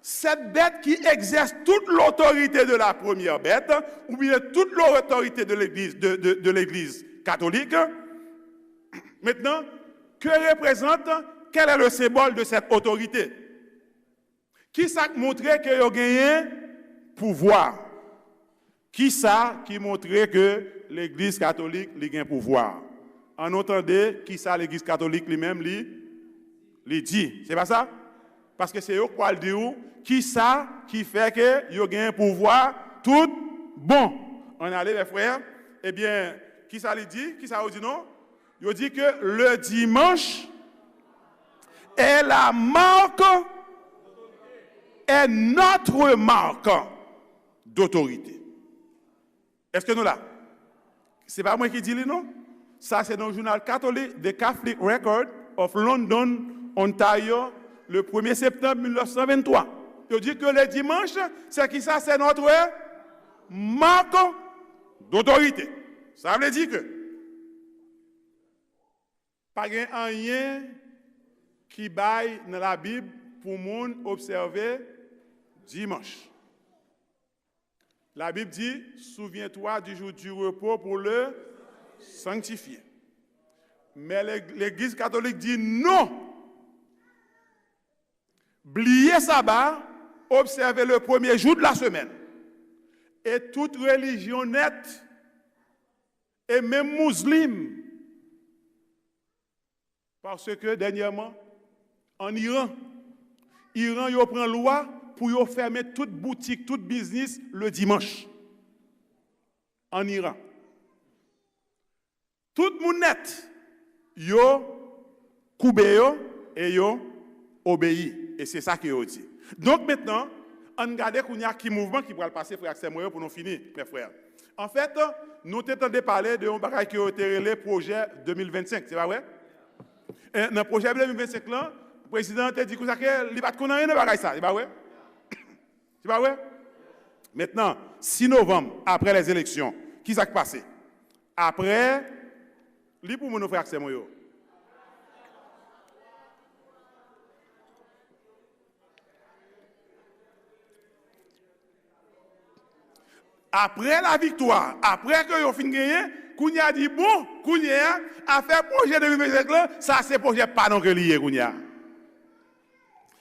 cette bête qui exerce toute l'autorité de la première bête, ou bien toute l'autorité de l'église, de, de, de l'église catholique, maintenant, que représente, quel est le symbole de cette autorité? Kisa k montre ke yo genyen pouvwa? Kisa ki montre ke Legliz Katolik li gen pouvwa? Ann nou tande kisa Legliz Katolik li menm li, li di. Se pa sa? Paske se yo k pral di w kisa ki fè ke yo genyen pouvwa tout bon. Ann ale, mè frè. Ebyen, kisa li di? Kisa yo di non? Yo di ke le dimanche est la marque, est notre marque d'autorité. Èske nou la? Se pa mwen ki di li non. Sa se nan jounal katolik, The Catholic Record of London, Ontario, le premye septanm mil nèf san venntwa. Yo di ke le dimanche, se kisa? Se notre marque d'autorité. Sa vle di ke pa gen anyen ki bay nan Labib pou moun obsève dimanch. Labib di, souviens-toi du jour du repos pour le sanctifier. Men Legliz Katolik di non! Bliye Saba, obsève le premye jou de la semèn. E tout relijyon nèt, e menm mouzlim, paske dènyèman, ann Iran, Iran yo pran lwa pou yo fèmen tout boutik, tout biznis le dimanch. Ann Iran. Tout moun nèt, yo koube yo e yo obeyi. E se sa ke yo di. Donk mentnan, ann gade kounye a ki mouvman ki pral pase, frè ak sè mwen yo, pou nou fini, mes frères. Anfèt, nou te tande pale de yon bagay ke yo te rele pwojè de mil vennsenk, se pa vre? E nan pwojè de mil vennsenk lan, prezidan an te di konsa ke li pa t konn anyen nan bagay sa, se pa vre? Se pa vre? Mentnan, sis novanm, apre lèzeleksyon, ki sa k pase? Apre, li pou moun, frè ak sè mwen yo. Apre laviktwa, apre ke yo fin genyen, kounye a di, bon, kounye a, afè pwojè de mil vennsenk lan, sa se pwojè pa nou ke li ye kounye a.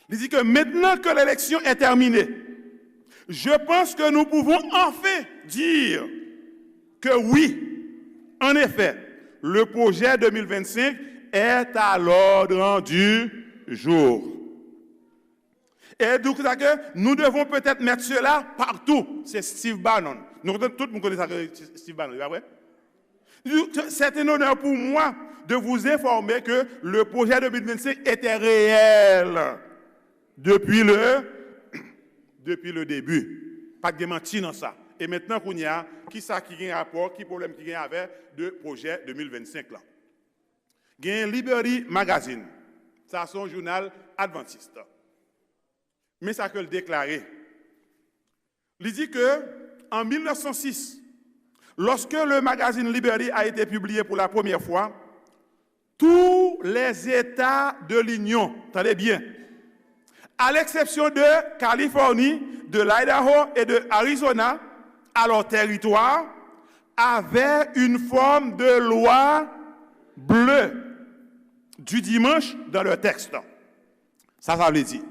Li di ke maintenant que l'élection est terminée, je pense que nous pouvons enfin dire que oui, en effet, le projet de mil vennsenk est à l'ordre du jour. Et donc, ça que nous devons peut-être mettre cela partout. Se Steve Bannon. Nou tout moun konnen sa ke Steve Bannon, se pa vre? C'est un honneur pour moi de vous informer que le projet de mil vennsenk était réel depuis le, depuis le début. Pa t gen manti nan sa. E mentnan, kounye a, ki sa ki gen rapò, ki pwoblèm ki gen avè de pwojè de mil vennsenk lan? Gen Liberty Magazine. Sa se yon jounal advantist. Men sa ke l deklare. Li di ke, en mil nèf san sis, lorsque le magazine Liberty a été publié pour la première fois, tous les États de l'Union, tande byen, à l'exception de Californie, de l'Idaho et de Arizona, alors territoire, avaient une forme de loi bleue du dimanche dans leur texte. Sa, sa vle di,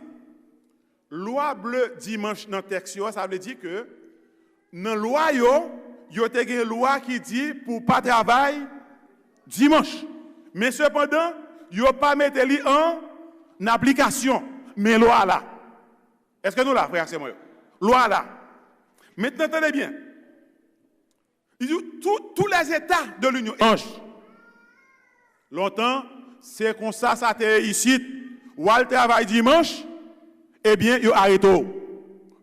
lwa ble dimanch nan tèks yo a, sa vle di ke nan lwa yo, yo te gen lwa ki di pou pa travay dimanch. Men sepandan, yo pa mete li an aplikasyon. Men lwa a la. Èske nou la, frè ak sè mwen yo? Lwa a la. Mentnan, tande byen. Li di, tous, tous les États de l'Union. Anj. Lontan, se konsa sa te ye isit. W al travay dimanch, ebyen, yo arete w.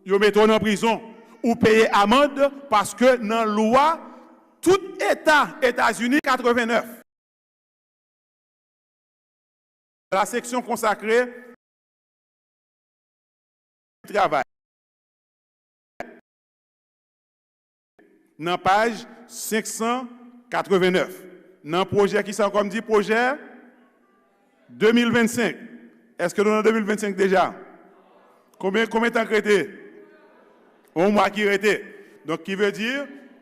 Yo mete w nan prizon. Ou peye amann, paske nan lwa, tout Eta Etazini, katrevennèf. La section consacrée travay. Nan paj senk san katrevennèf. Nan pwojè, kisa ankò m di? Pwojè de mil vennsenk. Èske nou nan de mil vennsenk deja? Konbyen, konbyen tan k rete? Yon mwa ki rete. Donk, ki vle di,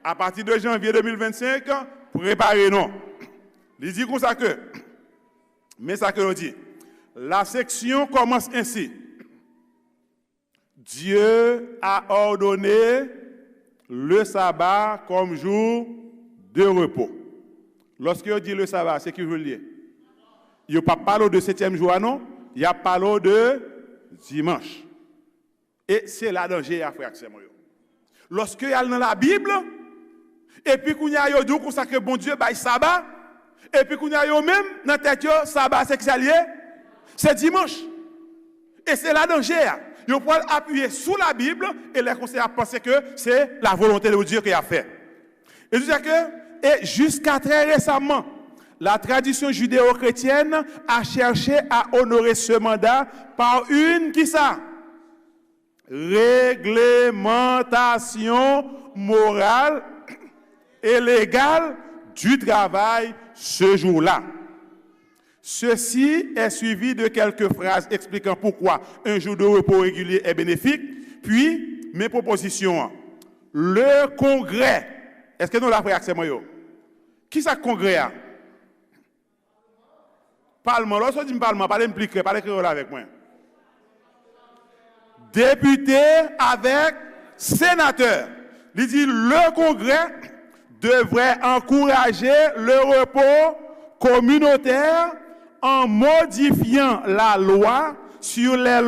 apati de janvye de mil vennsenk, prepare nou. Li di konsa ke, men sa ke yo di. La section commence ainsi. Dieu a ordonné le sabbat comme jour de repos. Lòske yo di le sabbat, se ki jou l ye? Yo p ap pale w de setyèm jou a, non. Y ap pale w de dimanch. E se la danje a, frè ak sè mwen yo. Lòske y al nan Labib, epi kounye a yo di w konsa ke Bondye bay saba, epi kounye a yo menm, nan tèt yo, saba se kisa l ye? Se dimanch. E se la danje a. Yo pral apiye sou Labib, e lè konsa y ap panse ke se la volonté de Dieu ke y ap fè. Et je sais que, et jusqu'à très récemment, la tradition judéo-chrétienne a cherché à honorer ce mandat par une, kisa? Réglementation morale et légale du travail ce jour-là. Ceci est suivi de quelques phrases expliquant pourquoi un jour de repos régulier est bénéfique, puis mes propositions. Le Congrès. Èske nou la, frè ak sè mwen yo? Kisa k Kongrè a? Palman. Lòske w di m palman, pale m pli klè, pale kreyòl avèk mwen. Député avec sénateur. Li di, le Congrès devrait encourager le repos communautaire en modifiant la loi sur les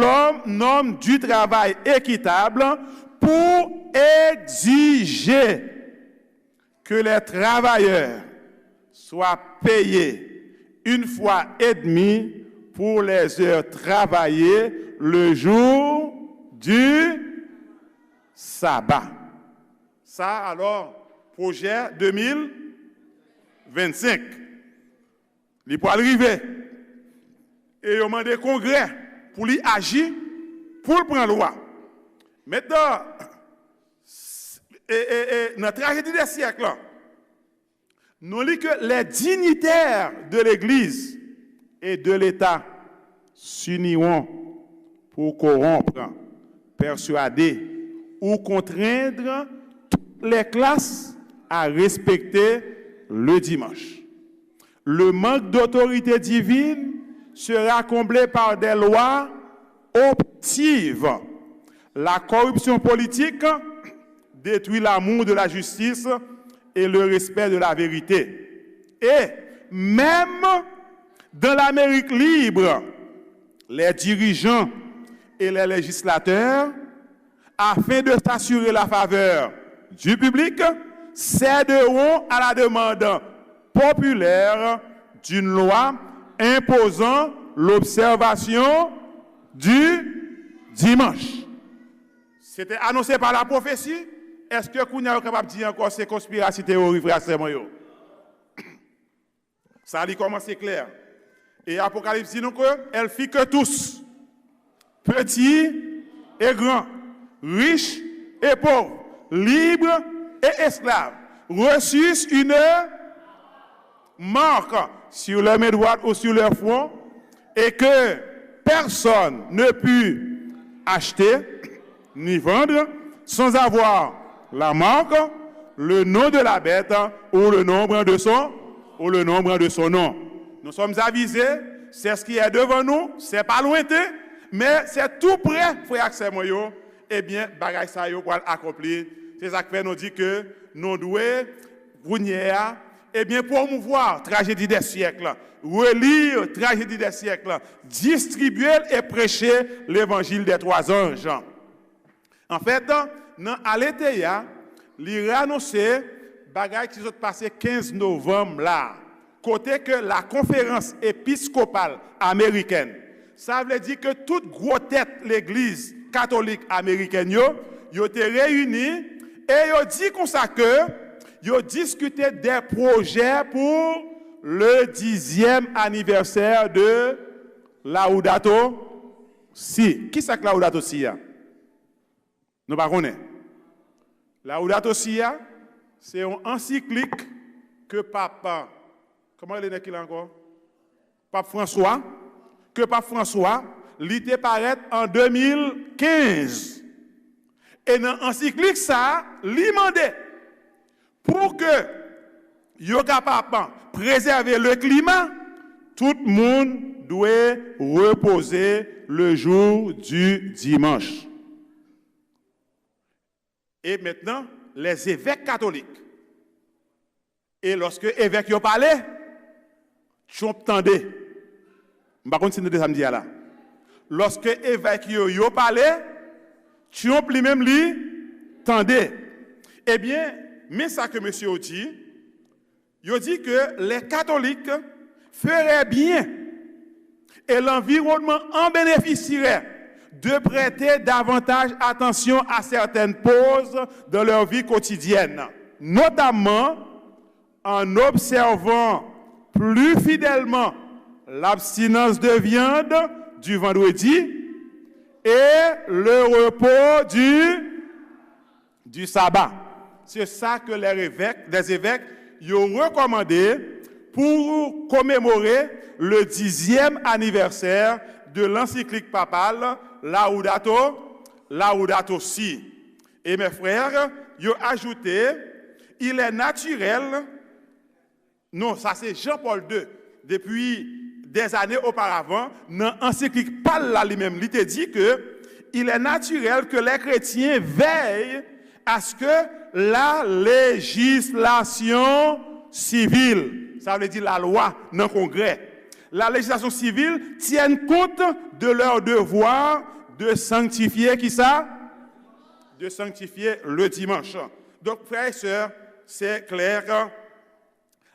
normes du travail équitable pour exiger que les travailleurs soient payés une fois et demie pour les heures travaillées le jour du sabbat. Sa, alò, pwojè de mil vennsenk. Li pral rive. E yo mande Kongrè pou li aji, pou l pran lwa. Mentnan, s- e, e, e, nan trajedi dè syèk la, nou li ke les dignitaires de l'Église et de l'État s'uniront pour corrompre, persuader ou contraindre toutes les classes à respecter le dimanche. Le manque d'autorité divine sera comblé par des lois oppressives. La corruption politique détruit l'amour de la justice et le respect de la vérité. Et même dans l'Amérique libre, les dirigeants et les législateurs, afin de s'assurer la faveur du public, céderont à la demande populaire d'une loi imposant l'observation du dimanche. Se te anonse pa la pwofesi. Èske kounye a yo kapab di ankò se konspirasi, teyori, frè ak sè mwen yo? Sa li kòmanse klè. E Apokalips di nou ke elle fit que tous, petits et grands, riches et pauvres, libres et esclaves, reçussent une marque sur leur main droite ou sur leur front, et que personne ne put acheter ni vendre sans avoir la marque, le nom de la bête ou le nombre de son, ou le nombre de son nom. Nous sommes avisés, c'est ce qui est devant nous, c'est pas lointain, mais c'est tout près, frè ak sè mwen yo. Ebyen, bagay sa yo pral akonpli. Se sa k fè nou di ke nou dwe, kounye a, ebyen, pwomouvwa trajedi dè syèk la, reli trajedi dè syèk la, distribye l e preche levanjil dè twa zanj. Anfèt, nan Aleteya, li ranonse bagay ki sot pase kenz novanm la, kote ke la konferans episkopal amerikèn, sa vle di ke tout gwo tèt legliz katolik amerikèn yo, yo te reyini e yo di konsa ke yo diskite de pwojè pou le dizyèm anivèsè de Laudato Si. Kisa k Laudato Si a? Nou pa konnen. Laudato Si a, se yon ansiklik ke pap, kòman rele nèg ki la ankò? Pap Franswa, ke Pap Franswa, li te parèt an de mil kenz. E nan ansiklik sa a, li mande pou ke yo kapab prezève le klima, tout moun dwe repoze le jour du dimanche. E mentnan, lèzevèk katolik. E lòske evèk yo pale, Trump tande. M pa konn si n tande sa m di a la. Lòske evèk yo, yo pale, Trump li menm li tande. Ebyen, men sa ke mesye yo di, yo di ke les catholiques feraient bien et l'environnement en bénéficierait de prêter davantage attention à certaines pauses dans leur vie quotidienne, notamment en observant plus fidèlement l'abstinence de viande du vendredi et le repos du, du sabbat. C'est ça que les évêques, les évêques yo rekòmande pou komemore le dizyèm anivèsè de lansiklik papal Laudato, Laudato Si. E mes frères, yo ajoute, il est naturel, non, sa se Jean Paul deux, depi des années auparavant, nan ansiklik pa l la li menm, li te di ke il est naturel que les chrétiens veillent à ce que la législation civile, sa vle di lalwa nan Kongrè, la législation civile tienne compte de leur devoir de sanctifier, ki sa? De sanctifier le dimanche. Donk, frères et sœurs, c'est clair,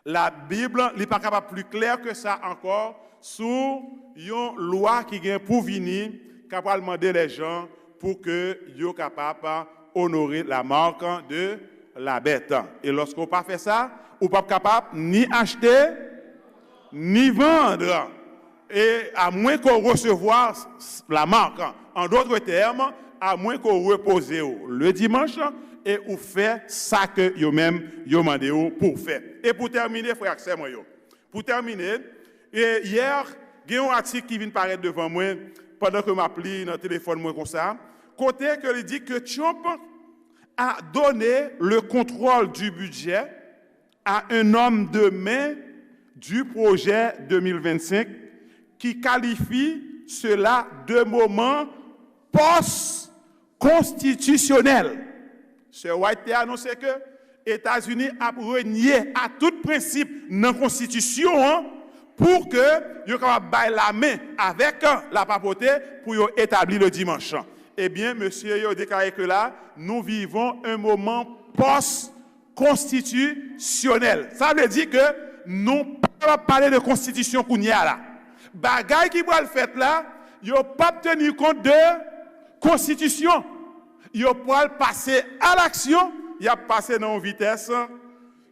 la Bible, li pa kapab pli klè ke sa ankò sou yon lwa ki gen pou vini, k ap pral mande lèjan pou ke yo kapab onore la marque de la bête. E lòske w pa fè sa, ou p ap kapab ni achte, ni vann, e amwen ke w resevwa la marque. En d'autres termes, amwen ke w repoze w le dimanche e ou fè sa ke yo menm yo mande w pou w fè. E pou tèmine, frè ak sè mwen yo, pou tèmine, e yè, gen yon atik ki vin parèt devan mwen pandan ke m ap li nan telefòn mwen konsa, kote ke li di ke Trump a donné le contrôle du budget à un homme de main du projet deux mille vingt-cinq qui qualifie cela de moment post-konstitisyonèl. Sè White te anonse ke Etazini ap renye a tout prensip nan konstitisyon an pou ke yo kapab bay lamen avèk la papauté pou yo etabli le dimanche. Ebyen, mesye yo deklare ke la, nous vivons un moment post-konstitisyonèl. Sa vle di ke nou pa kapab pale de konstitisyon kounye a la. Bagay ki pral fèt la, yo p ap teni kont de konstitisyon. Yo pral pase a laksyon, y ap pase nan yon vitès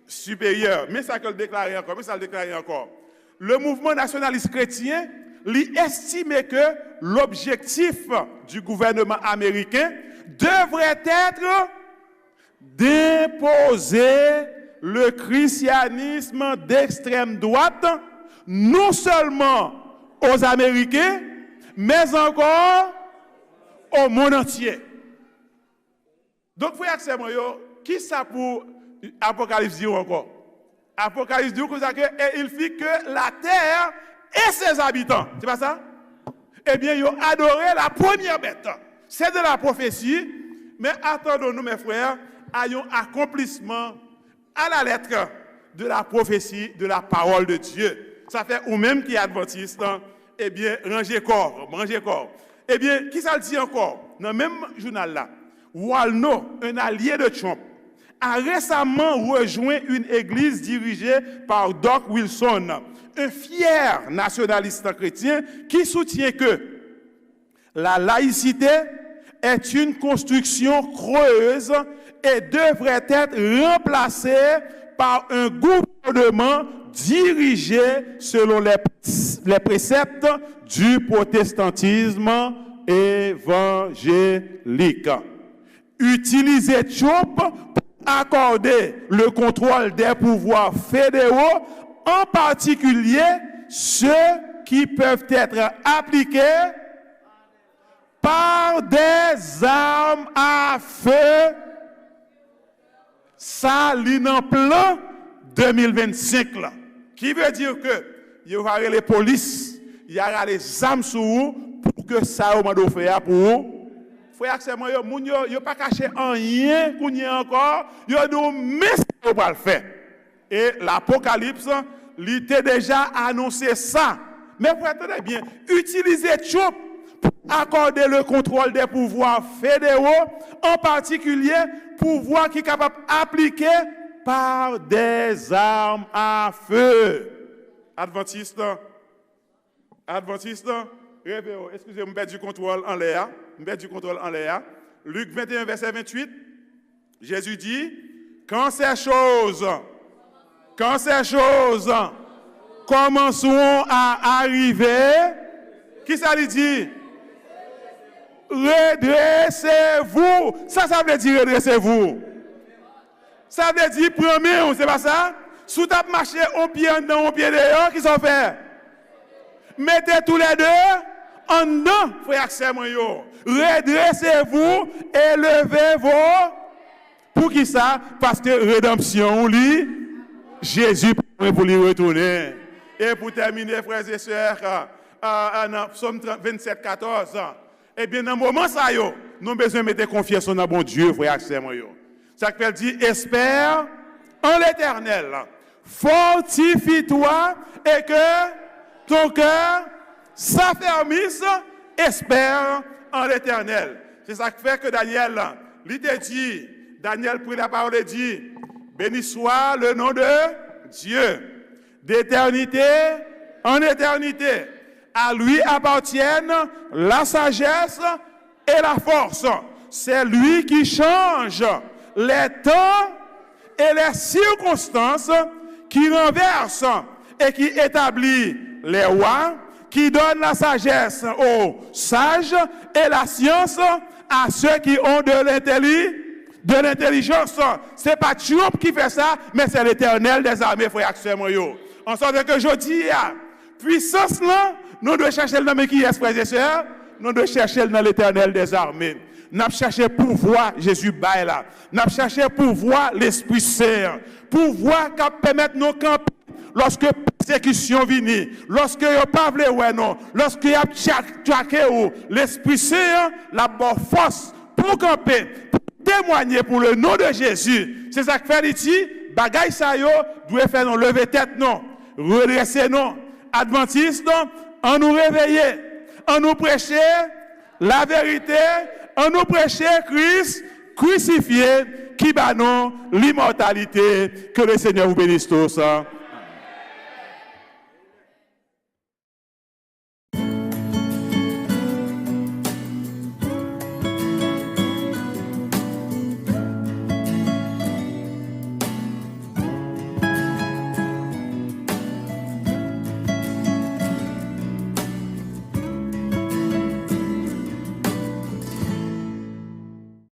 siperyè. Men sa ke l deklare ankò, men sa l deklare ankò. Le mouvement nationaliste chrétien, li estime que l'objectif du gouvernement américain devrait être d'imposer le christianisme d'extrême droite non seulement aux Américains, mais encore au monde entier. Donk, frè ak sè mwen yo, ki sa pou Apokalips di w ankò? Apokalips di w konsa ke, et il fit que la terre et ses habitants. Se pa sa? Ebyen, yo adore la première bête. C'est de la prophétie, mais attendons-nous, mes frères, à yon akonplisman à la lettre de la prophétie de la parole de Dieu. Sa fè ou menm ki adventiste, ebyen, ranje kò, ranje kò. Ebyen, ki sa l di ankò? Nan menm jounal la, Walno, un allié de Trump, a récemment rejoint une église dirigée par Doug Wilson, un fier nationaliste chrétien qui soutient que la laïcité est une construction creuse et devrait être remplacée par un gouvernement dirigé selon les, les préceptes du protestantisme évangélique. Utiliser Trump pour accorder le contrôle des pouvoirs fédéraux, en particulier ceux qui peuvent être appliqués par des armes à feu. Sa li nan plan de mil vennsenk la. Ki vle di ke yo va rele polis, y a rale zam sou ou pou ke sa yo mande w fè a pou ou. Frè ak sè mwen yo, moun yo, yo pa kache anyen kounye a ankò, yo di w men sa yo pral fè. E Lapokalips, li te deja anonse sa. Men frè, tande byen, itilize Trump pou akòde le contrôle des pouvoirs fédéraux, en particulier pouvwa ki kapab aplike par des armes à feu. Adventiste, Adventiste, reve yo. Eskize m, m pèdi kontwòl anlè a. M pèdi kontwòl anlè a. Lik venteyen, vèsè venntuit. Jésus dit, quand ces choses, quand ces choses commenceront à arriver, ki sa li di? Redressez-vous. Sa sa vle di, redressez-vous? Sa vle di pran men w, se pa sa? Si w t ap mache yon pye anndan, yon pye deyò, ki sa w fè? Mete toulède anndan, frè ak sè mwen yo. Redressez-vous et levez vos. Poukisa? Paske redanmsyon w li, Jezi pa lwen pou li retounen. E pou tèmine, frè e sè, a, a, a, nan Sòm trant, vennsèt katòz, ebyen, nan moman sa yo, nou bezwen mete konfyans nou nan Bondye, frè ak sè mwen yo. Sa k fè l di, espère en l'Éternel, fortifie-toi et que ton cœur s'affermisse, espère en l'Éternel. Se sa k fè ke Danyèl, li te di, Danyèl pri la pawòl e di, béni soit le nom de Dieu, d'éternité en éternité. À lui appartiennent la sagesse et la force. C'est lui qui change les temps et les circonstances, qui renverse et qui établit les rois, qui donne la sagesse aux sages et la science à ceux qui ont de l'intelli-, de l'intelligence. Se pa Trump ki fè sa, men se Letènèl dèzame, frè ak sè mwen yo. An sòt ke jodi a, pwisans lan, nou dwe chèche l nan men kiyès, frè e sè? Nou dwe chèche l nan Letènèl dèzame. N ap chèche pouvwa Jezi bay la. N ap chèche pouvwa Lespri Sen an. Pouvwa k ap pèmèt nou kanpe lòske pèsekisyon vini, lòske yo pa vle wè nou, lòske y ap tchak-, tchake ou, Lespri Sen an, l ap ba w fòs pou w kanpe, pou w temwanye pou le non de Jezi. Se sa k fè li di, bagay sa yo dwe fè nou leve tèt nou, redrese nou. Advantis, an nou reveye, an nou preche laverite, an nou preche Kris krisifye ki ba nou limòtalite. Que le Seigneur vous bénisse tous.